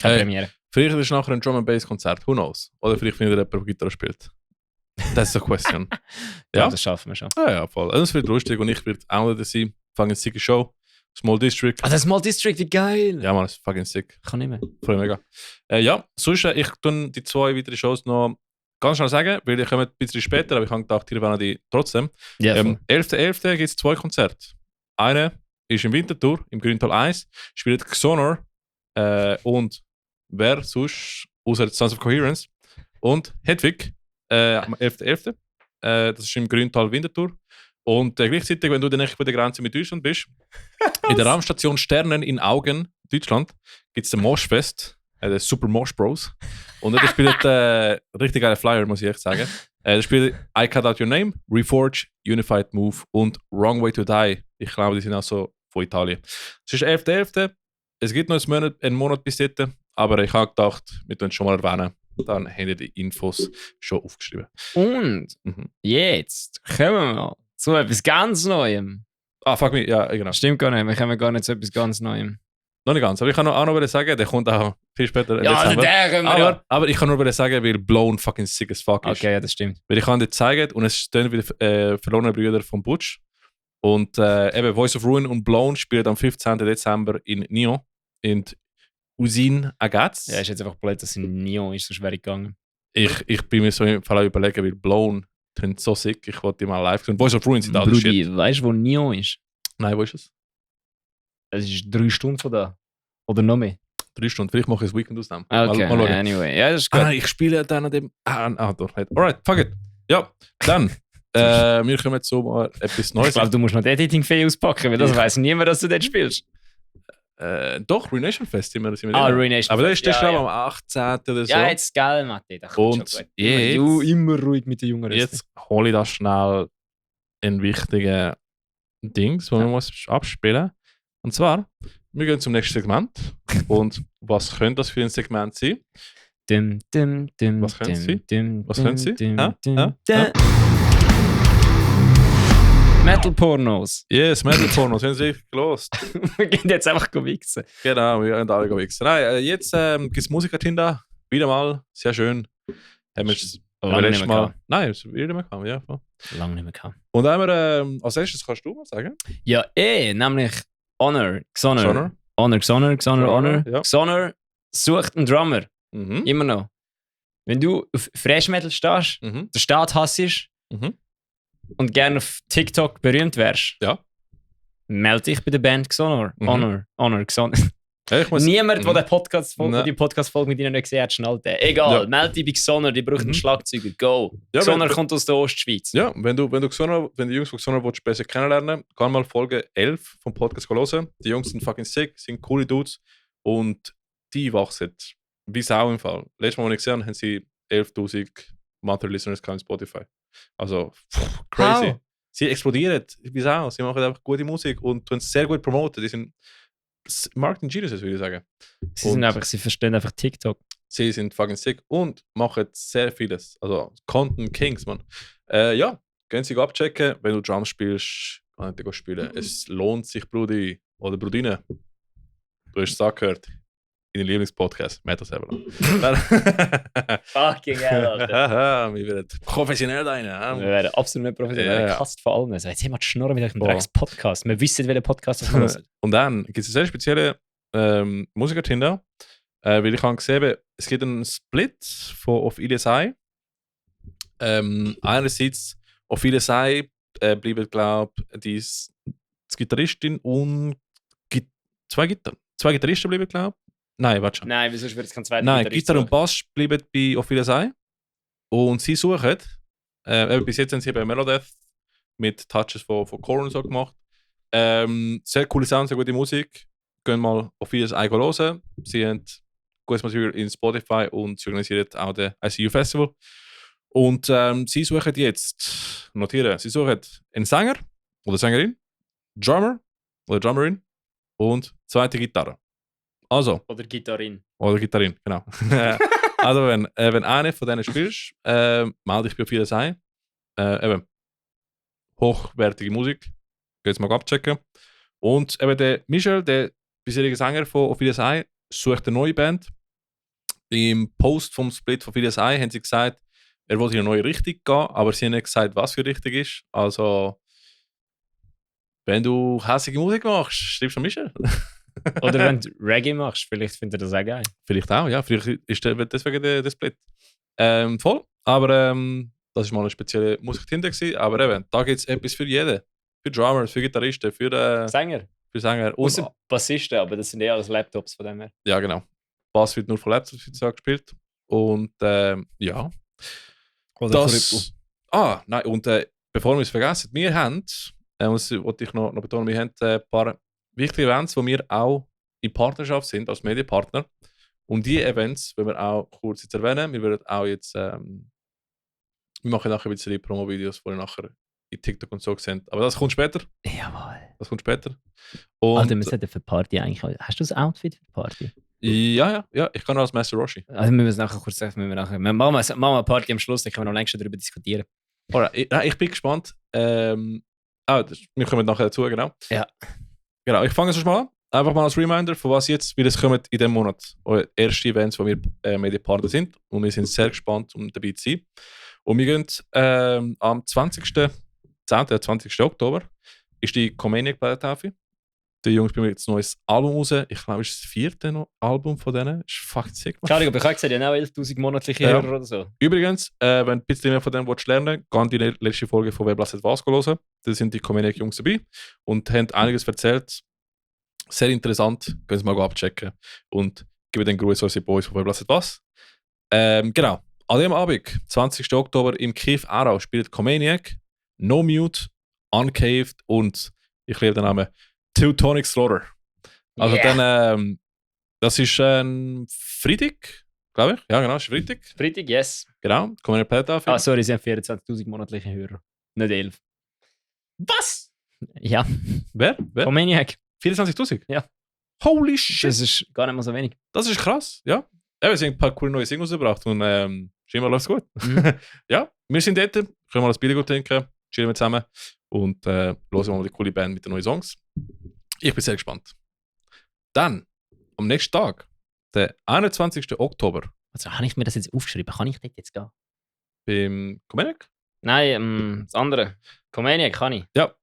keine Premiere. Vielleicht ist es nachher ein Drum-and-Bass-Konzert, who knows? Oder vielleicht findet jemand, der Gitarre spielt. Das ist eine Question. Ja, das schaffen wir schon. Ja, voll. Also, das wird lustig und ich werde auch da sein. Fangen eine sicke Show. Small District. Ah, das Small District, wie geil! Ja, man, das ist fucking sick. Kann nicht mehr. Voll mega. Ja, sonst, ich tue die 2 weiteren Shows noch ganz schnell sagen, weil die kommen ein bisschen später, aber ich habe gedacht, hier werden die trotzdem. Ja, 11.11. gibt es 2 Konzerte. Eine ist im Winterthur, im Grüntal 1, spielt Xonor und wer sonst, außer Sons of Coherence und Hedwig. Am 11.11. Das ist im Grüntal Winterthur. Und gleichzeitig, wenn du dann bei der Grenze mit Deutschland bist, in der Raumstation Sternen in Augen, Deutschland, gibt es den Moshfest, den Super Mosh Bros. Und da spielt richtig geile Flyer, muss ich echt sagen. Da spielt I Cut Out Your Name, Reforge, Unified Move und Wrong Way to Die. Ich glaube, die sind auch so von Italien. Es ist 11.11. Es gibt noch einen Monat bis dahin, aber ich habe gedacht, wir tun es schon mal erwähnen. Dann haben wir die Infos schon aufgeschrieben. Und jetzt kommen wir mal zu etwas ganz Neuem. Fuck me, ja, genau. Stimmt gar nicht, wir kommen gar nicht zu etwas ganz Neuem. Noch nicht ganz, aber ich kann auch noch sagen, der kommt auch viel später. Ja, also der können wir aber ich kann nur sagen, weil Blown fucking sick as fuck ist. Okay, ja, das stimmt. Weil ich kann dir zeigen, und es stehen wieder verlorene Brüder von Butch. Und eben Voice of Ruin und Blown spielen am 15. Dezember in Nyon. In Usine Agats. Ja, ist jetzt einfach blöd, dass es in Nyon ist, so schwer gegangen. Ich bin mir so im Fall überlegen, weil Blown klingt so sick, ich wollte die mal live tun. Voice of Ruin sind alles shit. Weißt du, wo Nyon ist? Nein, wo ist es? Es ist 3 Stunden von da. Oder noch mehr. 3 Stunden, vielleicht mache ich ein Weekend aus dem. Okay, mal anyway. Ja, das ist gut. Ich spiele dann an dem... doch nicht. Alright, fuck it. Ja, dann. Wir kommen zu etwas Neues. Ich glaube, du musst noch die Editing-Fee auspacken, weil das weiss niemand, dass du dort spielst. Doch, Ruination Fest sind wir Ruination aber Fest. Aber das ist am 18. oder so. Ja, jetzt geil, Matti. Und schon gut. jetzt, immer ruhig mit den Jungen. Jetzt hole ich das schnell in wichtigen Dings, die man muss abspielen. Und zwar, wir gehen zum nächsten Segment. Und was könnte das für ein Segment sein? Was können Sie? Was können Sie? Metal-Pornos. Yes, Metal-Pornos, haben Sie gelost. Wir gehen jetzt einfach wichsen. Genau, wir gehen alle wichsen. Nein, jetzt gibt es Musiker-Tinder. Wieder mal, sehr schön. Haben wir es lange nicht mehr gehabt. Nein, es wieder nicht mehr gehabt, ja. Voll. Lange nicht mehr gehabt. Und dann haben wir, als erstes kannst du mal sagen? Ja, nämlich Honor. Xonor. Ja. Xonor sucht einen Drummer. Mhm. Immer noch. Wenn du auf Fresh Metal stehst, den Staat hassest und gerne auf TikTok berühmt wärst, melde dich bei der Band Xonor. Honor, Xonor. Niemand, der die Podcast-Folge mit ihnen nicht gesehen hat, schnallt den. Egal, melde dich bei Xonor, die braucht einen Schlagzeuger. Go! Ja, Xonor kommt aus der Ostschweiz. Ja, wenn du die Jungs von Xonor besser kennenlernen willst, kann mal Folge 11 vom Podcast hören. Die Jungs sind fucking sick, sind coole Dudes und die wachsen. Wie Sau im Fall. Letztes Mal, als ich gesehen habe, haben sie 11.000 Monthly Listeners auf Spotify. Also, crazy. Wow. Sie explodieren, wie Sau. Sie machen einfach gute Musik und tun es sehr gut promoten. Die sind Marketing Geniuses, würde ich sagen. Sie verstehen einfach TikTok. Sie sind fucking sick und machen sehr vieles. Also, Content Kings, man. Ja, gehen Sie abchecken. Wenn du Drums spielst, kann ich spielen. Es lohnt sich, Brudi oder Brudine. Du hast es gehört. In den Lieblingspodcast, Metal Server. Fucking hell, Alter. Wir werden professionell rein. Wir werden absolut nicht professionell. Ja. Kast vor allem. Also, jetzt haben wir die Schnurren mit euch im Drecks-Podcast. Wir wissen, welchen Podcast das ist. Und dann gibt es einen sehr speziellen Musiker-Tinder. Weil ich habe gesehen, es gibt einen Split von Auf Ilias Eye. Einerseits, Auf Ilias Eye bleiben, glaube ich, die Gitarristin und zwei Gitarristen bleiben, glaube ich. Nein, warte schon. Nein, wieso wird es kein zweiter Nein, Gitarre und Bass bleiben bei Auf Wiedersehen. Und sie suchen, bis jetzt haben sie eben Melodeath mit Touches von Korn und so gemacht. Sehr coole Sounds, sehr gute Musik. Gehen mal Auf Wiedersehen hören. Sie haben gutes Material in Spotify und sie organisieren auch den ICU Festival. Und sie suchen jetzt, notieren, sie suchen einen Sänger oder Sängerin, Drummer oder Drummerin und zweite Gitarre. Also. Oder Gitarrin, genau. Also, wenn einer von denen spielst, melde dich bei Auf Wiedersehen. Eben, hochwertige Musik. Geht's mal abchecken. Und eben der Michel, der bisherige Sänger von Auf Wiedersehen, sucht eine neue Band. Im Post vom Split von Auf Wiedersehen haben sie gesagt, er wollte in eine neue Richtung gehen, aber sie haben nicht gesagt, was für Richtung ist. Also, wenn du hässliche Musik machst, schreibst du Michel. Oder wenn du Reggae machst, vielleicht findet er das auch geil. Vielleicht auch, ja. Vielleicht ist deswegen der Split. Voll. Aber das war mal eine spezielle Musik-Tinder. Aber eben, da gibt es etwas für jeden. Für Drummers, für Gitarristen, für Sänger. Für Sänger. Außer Bassisten, aber das sind eher alles Laptops von dem her. Ja, genau. Bass wird nur von Laptops gespielt. Und ja. Oder nein, und bevor wir es vergessen, wir haben, das wollte ich noch betonen, wir haben ein paar wichtige Events, wo wir auch in Partnerschaft sind, als Medienpartner. Und diese Events wollen wir auch kurz jetzt erwähnen. Wir werden auch jetzt, wir machen nachher ein bisschen Promo-Videos, die ihr nachher in TikTok und so sehen. Aber das kommt später. Jawohl. Das kommt später. Und also wir sollten für die Party eigentlich... Hast du das Outfit für die Party? Ja, ich kann als Master Roshi. Also wir müssen nachher kurz sagen, wir machen eine Party am Schluss, dann können wir noch längst darüber diskutieren. Ich bin gespannt. Wir kommen nachher dazu, genau. Ja. Genau, ich fange es mal an. Einfach mal als Reminder, von was jetzt wieder kommt in diesem Monat. Erste Events, wo wir Medienpartner sind. Und wir sind sehr gespannt, um dabei zu sein. Und wir gehen am 20. Oktober ist die Comaniac-Plattentafel. Die Jungs bringen jetzt ein neues Album raus. Ich glaube, es ist das 4. Album von denen. Das ist fucking sick. Schade, aber ich habe gesagt, ja auch 11.000 monatliche Hörer oder so. Übrigens, wenn du ein bisschen mehr von denen lernen willst, geh die letzte Folge von «Wer blasset was» hören. Da sind die Comaniac-Jungs dabei und haben einiges erzählt. Sehr interessant. Können Sie mal abchecken. Und geben den Gruß an unsere Boys von «Wer blasset was». Genau. An dem Abend, 20. Oktober, im Kief Aarau spielt Comaniac, No Mute, Uncaved und, ich liebe den Namen, Teutonic Slaughter. Also dann, das ist Freitag, glaube ich. Ja, genau, ist Freitag. Freitag, yes. Genau, kommen wir Platte auf. Sorry, sie haben 24'000 monatliche Hörer. Nicht 11. Was? Ja. Wer? Comaniac. 24'000? Ja. Holy shit. Das ist gar nicht mal so wenig. Das ist krass, ja. Wir haben ein paar coole neue Singles gebracht und scheinbar läuft es gut. Ja, wir sind dort, können mal ein Bier gut trinken, chillen wir zusammen und hören mal die coole Band mit den neuen Songs. Ich bin sehr gespannt. Dann, am nächsten Tag, der 21. Oktober. Also habe ich mir das jetzt aufgeschrieben? Kann ich dort jetzt gehen? Beim Comedic? Nein, das andere. Comaniac kann ich. Ja,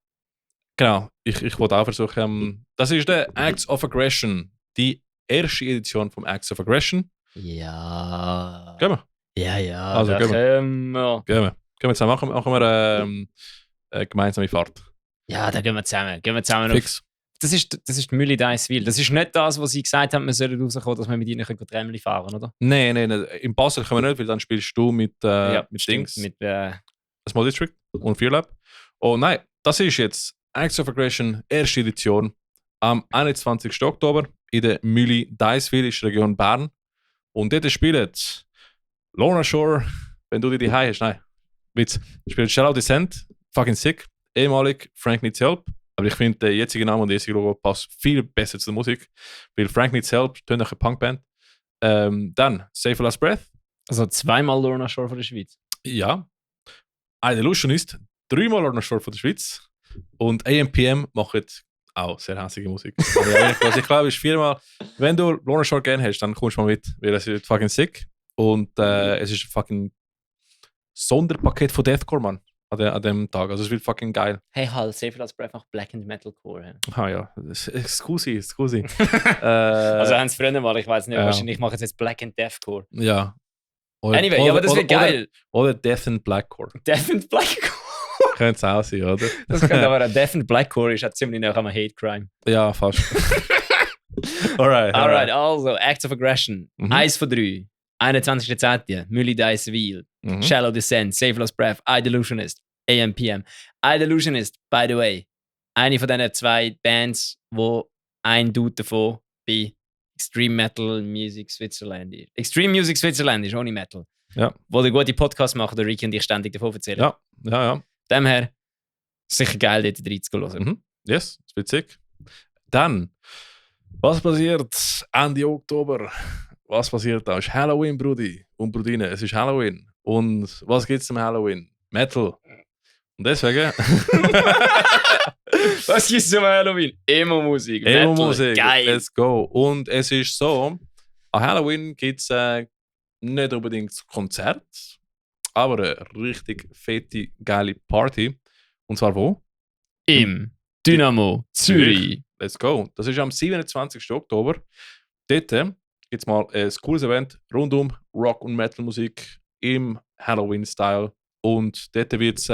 genau. Ich wollte auch versuchen, das ist der Acts of Aggression, die erste Edition vom Acts of Aggression. Ja. Gehen wir? Ja, Also, da gehen wir. Gehen wir zusammen. Machen wir eine gemeinsame Fahrt. Ja, da gehen wir zusammen. Fix. Das ist die Mühle Deiswil. Das ist nicht das, was sie gesagt haben, wir sollen rauskommen, dass wir mit ihnen Trämli fahren, oder? Nein. In Basel können wir nicht, weil dann spielst du mit stimmt, Dings. Mit Small District und Fear Lab. Oh nein, das ist jetzt Acts of Aggression, erste Edition, am 21. Oktober in der Mühle Deiswil, ist Region Bern. Und dort spielt Lorna Shore, wenn du die hast, nein, Witz, spielt Shallow Descent, fucking sick, ehemalig Frank Needs Help. Aber ich finde, der jetzige Name und der jetzige Logo passt viel besser zur Musik, weil Frank Needs Help tönt nach einer Punkband. Dann Save Last Breath. Also zweimal Lorna Shore von der Schweiz. Ja. Ein Illusionist, 3-mal Lorna Shore von der Schweiz. Und AMPM macht auch sehr hässliche Musik. Also ich glaube, es ist 4-mal. Wenn du Lorna Shore gerne hast, dann kommst du mal mit, weil es ist fucking sick. Und es ist ein fucking Sonderpaket von Deathcore, Mann. An dem Tag. Also es wird fucking geil. Hey, halt, Save Last Breath macht Black and Metalcore. Ah ja, Scusi. Also haben es früher mal, ich weiß nicht, wahrscheinlich machen sie jetzt Black and Deathcore. Ja. Anyway, aber das wird geil. Oder Death and Blackcore. Death and Blackcore? Könnte es auch sein, oder? Das könnte aber ein Death and Blackcore ist ziemlich nah am Hate Crime. Ja, fast. Alright, also, Acts of Aggression. 1 von 3. 21.10. Mühle Deiswil. Shallow Descent. Save Lost Breath. I Delusionist. AMPM. I Delusionist, by the way. Eine von diesen 2 Bands, wo ein Dude davon bei Extreme Metal Music Switzerland ist. Extreme Music Switzerland ist ohne Metal. Ja. Wo der gute Podcast machen, der Ricky und ich ständig davon erzählen. Ja. Dem her, sicher geil, dort reinzuhören. Yes, das wird sick. Dann, was passiert Ende Oktober? Was passiert da? Es ist Halloween, Brudi und Brudine. Es ist Halloween. Und was gibt es zum Halloween? Metal. Und deswegen... Was gibt es zum Halloween? Emo-Musik. Emo-Musik. Geil. Let's go. Und es ist so, an Halloween gibt es nicht unbedingt Konzert, aber eine richtig fette, geile Party. Und zwar wo? Im Dynamo Zürich. Let's go. Das ist am 27. Oktober. Dort gibt es mal ein cooles Event rund um Rock- und Metal-Musik im Halloween-Style. Und dort wird es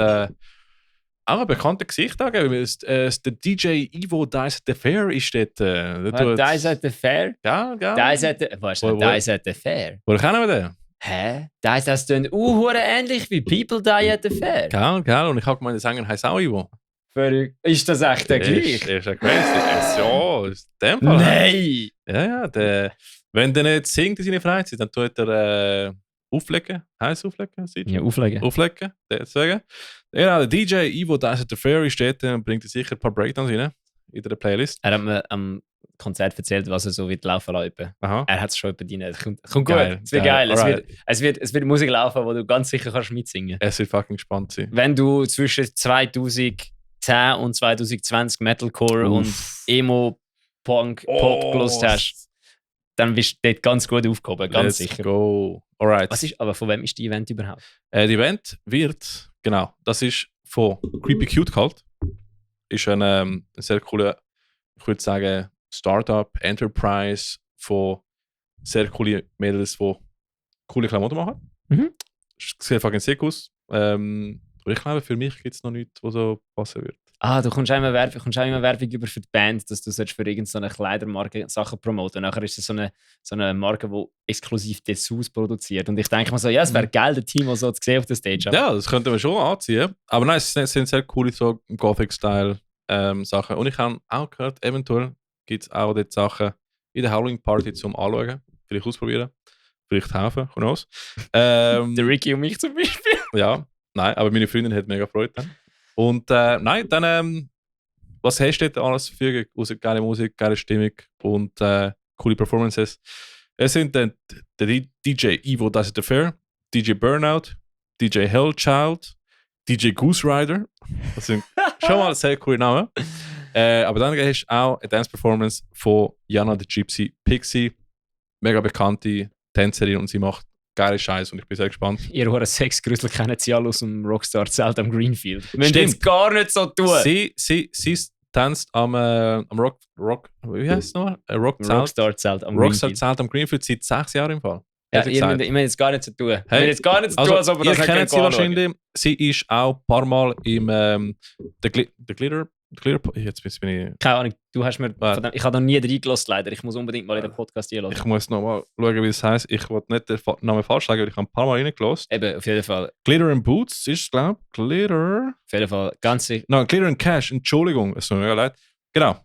auch ein bekannter Gesicht angeben. Der DJ Ivo Dice at the Fair ist dort. Dice at the Fair? Ja. Dice at the... Was ist Dice at the Fair? Woher kennen wir den? Hä? Dice, das klingt ähnlich wie People Die at the Fair. Geil. Und ich habe gemeint, der Sänger heisst auch Ivo. Ist das echt der gleich? Ist ja crazy. Ja, ist dem Fall. Nein! Ja, wenn der nicht singt in seiner Freizeit, dann tut er auflegen. Heißt auflegen? Ja, auflegen. Auflegen, deswegen. Ja, der DJ Ivo Dice at the Fair steht und bringt sicher ein paar Breakdowns rein in der Playlist. Er hat mir am Konzert erzählt, was er so wird laufen lassen. Er hat es schon bedient. Kommt geil, gut. Es wird geil. Es wird Musik laufen, wo du ganz sicher kannst mitsingen. Es wird fucking spannend sein. Wenn du zwischen 2010 und 2020 Metalcore und Emo-Punk Pop gelost hast, dann bist du dort ganz gut aufgehoben, ganz sicher. Let's go. Alright. Aber von wem ist die Event überhaupt? Das Event wird, genau, das ist von Creepy Cute Cult. Ist ein sehr cooler, ich würde sagen, Startup, Enterprise von sehr coolen Mädels, die coole Klamotten machen. Sieht fucking sick aus. Aber ich glaube, für mich gibt es noch nichts, was so passen wird. Du kommst auch immer Werbung über für die Band, dass du für irgendeine Kleidermarke Sachen promoten. Nachher ist es so eine Marke, die exklusiv Dessous produziert. Und ich denke mir so, ja, es wäre geil, das Team so zu sehen auf der Stage. Ja, das könnten wir schon anziehen. Aber nein, es sind sehr coole so Gothic-Style Sachen. Und ich habe auch gehört, eventuell gibt es auch dort Sachen in der Halloween-Party zum Anschauen. Vielleicht ausprobieren. Vielleicht helfen, who knows. Der Ricky und mich zum Beispiel. Ja, nein, aber meine Freundin hat mega Freude dann. Und nein, dann, was hast du dort alles zur Verfügung? Außer geile Musik, geile Stimmung und coole Performances. Es sind dann der DJ Evo Does It Fair, DJ Burnout, DJ Hellchild, DJ Goose Rider. Das sind schon mal sehr coole Namen. Aber dann hast du auch eine Dance-Performance von Jana the Gypsy Pixie. Mega bekannte Tänzerin und sie macht geile Scheiße und ich bin sehr gespannt. Ihr hohen Sexgrüssel kennen sie alle aus dem Rockstar-Zelt am Greenfield. Wir müssen jetzt gar nicht so tun. Sie tanzt am Rock, wie heißt es nochmal? Rockstar-Zelt am Greenfield. Rockstar-Zelt am Greenfield seit 6 Jahren im Fall. Ja, ich müssen jetzt gar nicht so tun. Hey, wir jetzt gar nicht so tun, als ob wir das kennt sie wahrscheinlich. Sie ist auch ein paar Mal im The Glitter. Jetzt bin ich. Keine Ahnung, du hast mir. Ich habe noch nie reingelassen, leider. Ich muss unbedingt mal in den Podcast einladen. Ich muss noch mal schauen, wie das heisst. Ich wollte nicht den Namen falsch sagen, weil ich habe ein paar Mal reingelassen. Eben, auf jeden Fall. Glitter and Boots ist es, glaube ich. Glitter. Auf jeden Fall, ganz sicher. Nein, Glitter and Cash, Entschuldigung, es tut mir mega leid. Genau.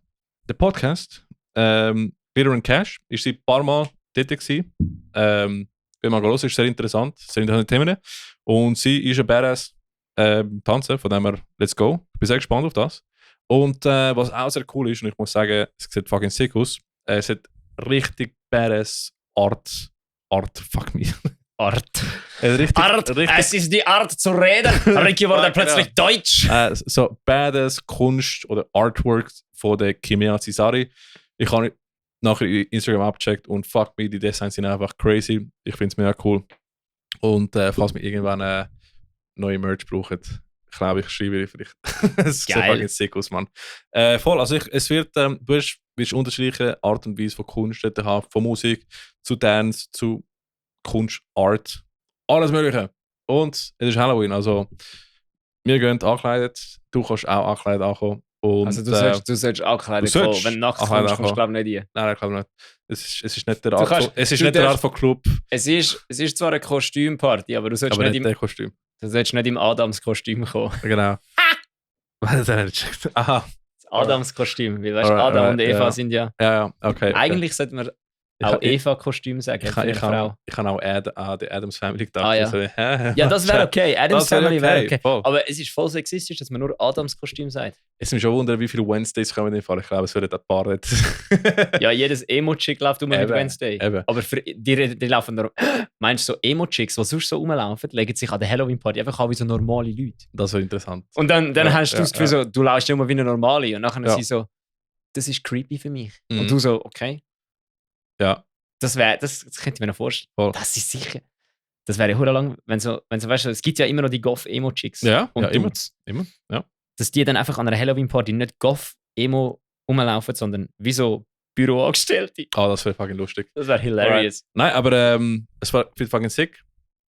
Der Podcast, Glitter and Cash, ist sie ein paar Mal dort gewesen. Wenn man los ist sehr interessant, sehr interessante Themen. Und sie ist ein Badass Tanzen, von dem her, let's go. Ich bin sehr gespannt auf das. Und was auch sehr cool ist, und ich muss sagen, es sieht fucking sick aus, es hat richtig badass Art, fuck me. Art. Richtig, es ist die Art zu reden. Ricky wurde plötzlich deutsch. So badass Kunst oder Artwork von der Kimea Cesari. Ich habe nachher Instagram abgecheckt und fuck me, die Designs sind einfach crazy. Ich finde es mega cool. Und falls wir irgendwann neue Merch brauchen, ich glaube, ich schreibe vielleicht. Es sieht fucking sick aus, Mann. Voll, also es wird, du wirst unterschiedliche Art und Weise von Kunst haben, von Musik zu Dance, zu Kunst, Art, alles Mögliche. Und es ist Halloween, also wir gehen ankleidet, du kannst auch ankleidet ankommen. Und, also du sollst ankleidet kommen, wenn du nackt kommst, kommst du glaube ich nicht rein. Nein, ich glaube nicht. Es ist nicht der Art von Club. Es ist zwar eine Kostümparty, aber du sollst aber nicht im Kostüm. Du sollst nicht im Adams-Kostüm kommen. Genau. Aha. Das Adams-Kostüm, weil weißt, Adam und Eva sind ja... Ja, okay. Eigentlich sollte man auch Eva-Kostüm sagen. Ich kann auch die Adams Family gedacht. Ja. Also, ja, das wäre okay. Adams Family wäre okay. Voll. Aber es ist voll sexistisch, dass man nur Adams-Kostüm sagt. Es ist mir schon wundern, wie viele Wednesdays kommen in den Fall. Ich glaube, es werden ein paar nicht. Ja, jedes Emo-Chick läuft mit Wednesday. Eben. Aber die laufen darum. Meinst du, so Emo-Chicks, die sonst so rumlaufen, legen sich an der Halloween-Party einfach an wie so normale Leute? Das wäre interessant. Und dann hast du das Gefühl, so, du laufst immer wie eine normale. Und nachher sie so, das ist creepy für mich. Und du so, okay. Ja. Das könnte ich mir noch vorstellen. Voll. Das ist sicher. Das wäre ja lang, wenn so weißt du, es gibt ja immer noch die Goth-Emo-Chicks. Ja, und Dudes. Immer. Ja. Dass die dann einfach an einer Halloween-Party nicht Goth-Emo rumlaufen, sondern wie so Büroangestellte. Das wäre fucking lustig. Das wäre hilarious. Nein, aber es wird fucking sick.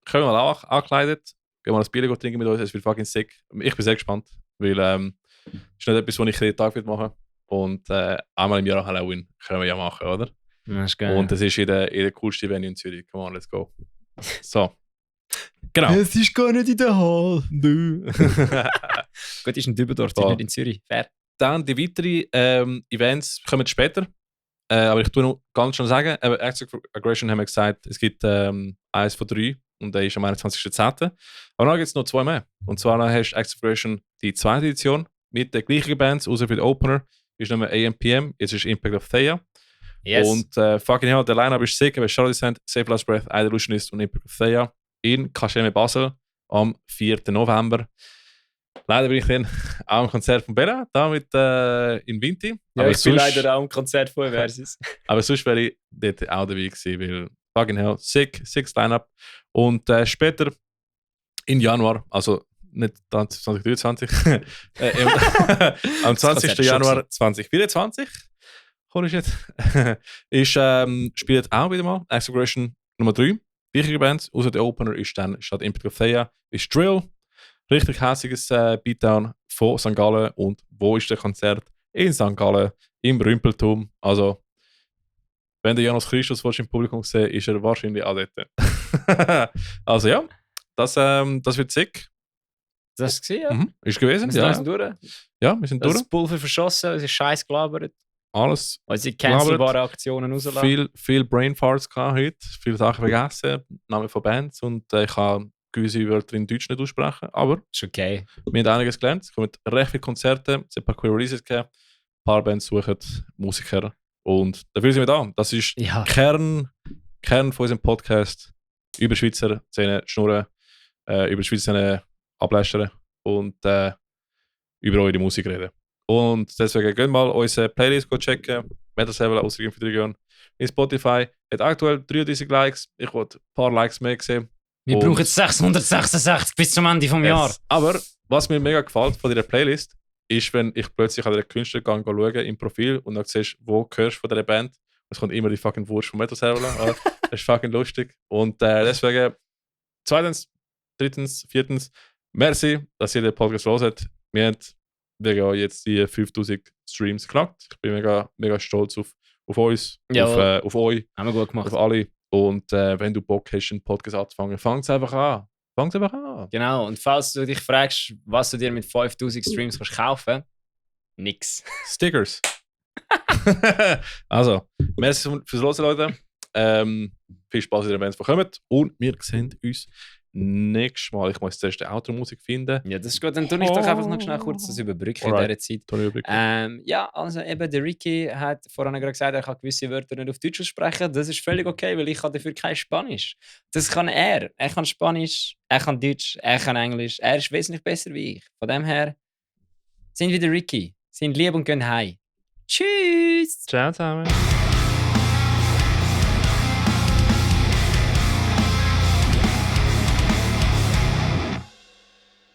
Können wir mal auch ankleidet. Gehen wir mal ein Bier trinken mit uns. Es wird fucking sick. Ich bin sehr gespannt, weil es ist nicht etwas, was ich jeden Tag machen will. Und einmal im Jahr Halloween können wir ja machen, oder? Das ist geil. Und das ist in der coolste Venue in Zürich. Come on, let's go. So. Genau. Es ist gar nicht in der Hall. Nö. Gut, ist in Dübendorf, nicht in Zürich. Fair. Dann die weiteren Events kommen später. Aber ich tue noch ganz schnell sagen, Acts of Aggression haben wir gesagt, es gibt 1 von 3 und der ist am 21.10. Aber dann gibt es noch 2 mehr. Und zwar hast du Acts of Aggression die 2. Edition mit den gleichen Bands, außer für den Opener. Ist nochmal AMPM, jetzt ist Impact of Thea. Yes. Und fucking hell, der Line-Up ist sick, weil Charlotte Sand, Save Last Breath, Ida Illusionist und Impact of Thea in Kascheme Basel am 4. November. Leider bin ich dann auch am Konzert von Bella, da mit in Vinti. Ja, aber ich bin leider auch am Konzert von Versus. Aber sonst wäre ich dort auch dabei gewesen, weil fucking hell, sick Line-Up. Und später im Januar, also nicht 2023, am 20. Januar 2024, spielt auch wieder mal Acts of Aggression Nummer 3. Gleiche Band, außer der Opener ist dann statt Impact of Thea ist Drill. Richtig hässiges Beatdown von St. Gallen. Und wo ist der Konzert? In St. Gallen, im Rümpelturm. Also, wenn der Janus Christus im Publikum sehen, ist er wahrscheinlich auch dort. Also ja, das wird sick. Das hast du gesehen, ja? Ist gewesen, wir ja. sind durch. Ja, wir sind durch. Das Pulver verschossen, es ist scheiß gelabert. alles. Unsere cancelbaren Aktionen rauslassen. Viel Brainfarts gehabt heute, viele Sachen vergessen, Namen von Bands und ich habe gewisse Wörter in Deutsch nicht aussprechen, aber ist okay. Wir haben einiges gelernt, es kommen recht viele Konzerte, es hat ein paar coole Releases gegeben, ein paar Bands suchen Musiker und dafür sind wir da. Das ist Kern von unserem Podcast, über Schweizer Szene schnurren, über Schweizer Szene ablästern und über eure Musik reden. Und deswegen geht mal unsere Playlist checken. Metal Server aus der Region in Spotify. Hat aktuell 33 Likes. Ich wollte ein paar Likes mehr sehen. Wir brauchen 666 bis zum Ende des Jahres. Aber was mir mega gefällt von dieser Playlist, ist, wenn ich plötzlich an den Künstler schaue im Profil und dann siehst, wo du hörst von dieser Band. Es kommt immer die fucking Wurst von Metal Server. Das ist fucking lustig. Und deswegen, zweitens, drittens, viertens, merci, dass ihr den Podcast hört. Wir haben jetzt die 5000 Streams geknackt. Ich bin mega, mega stolz auf uns, auf euch, haben wir gut gemacht. auf alle. Und wenn du Bock hast, einen Podcast anzufangen, fang es einfach an. Genau, und falls du dich fragst, was du dir mit 5000 Streams kannst kaufen, nix. Stickers. Also, merci fürs Hören, Leute. Viel Spaß in den Events, die kommen. Und wir sehen uns nächstes Mal. Ich muss zuerst die Outro-Musik finden. Ja, das ist gut. Dann tue ich doch einfach noch schnell kurz das überbrücken in dieser Zeit. Ja, also eben, der Ricky hat vorhin gerade gesagt, er kann gewisse Wörter nicht auf Deutsch sprechen. Das ist völlig okay, weil ich kann dafür kein Spanisch. Das kann er. Er kann Spanisch, er kann Deutsch, er kann Englisch. Er ist wesentlich besser wie ich. Von dem her sind wir der Ricky. Sind lieb und gehen heim. Tschüss! Ciao zusammen!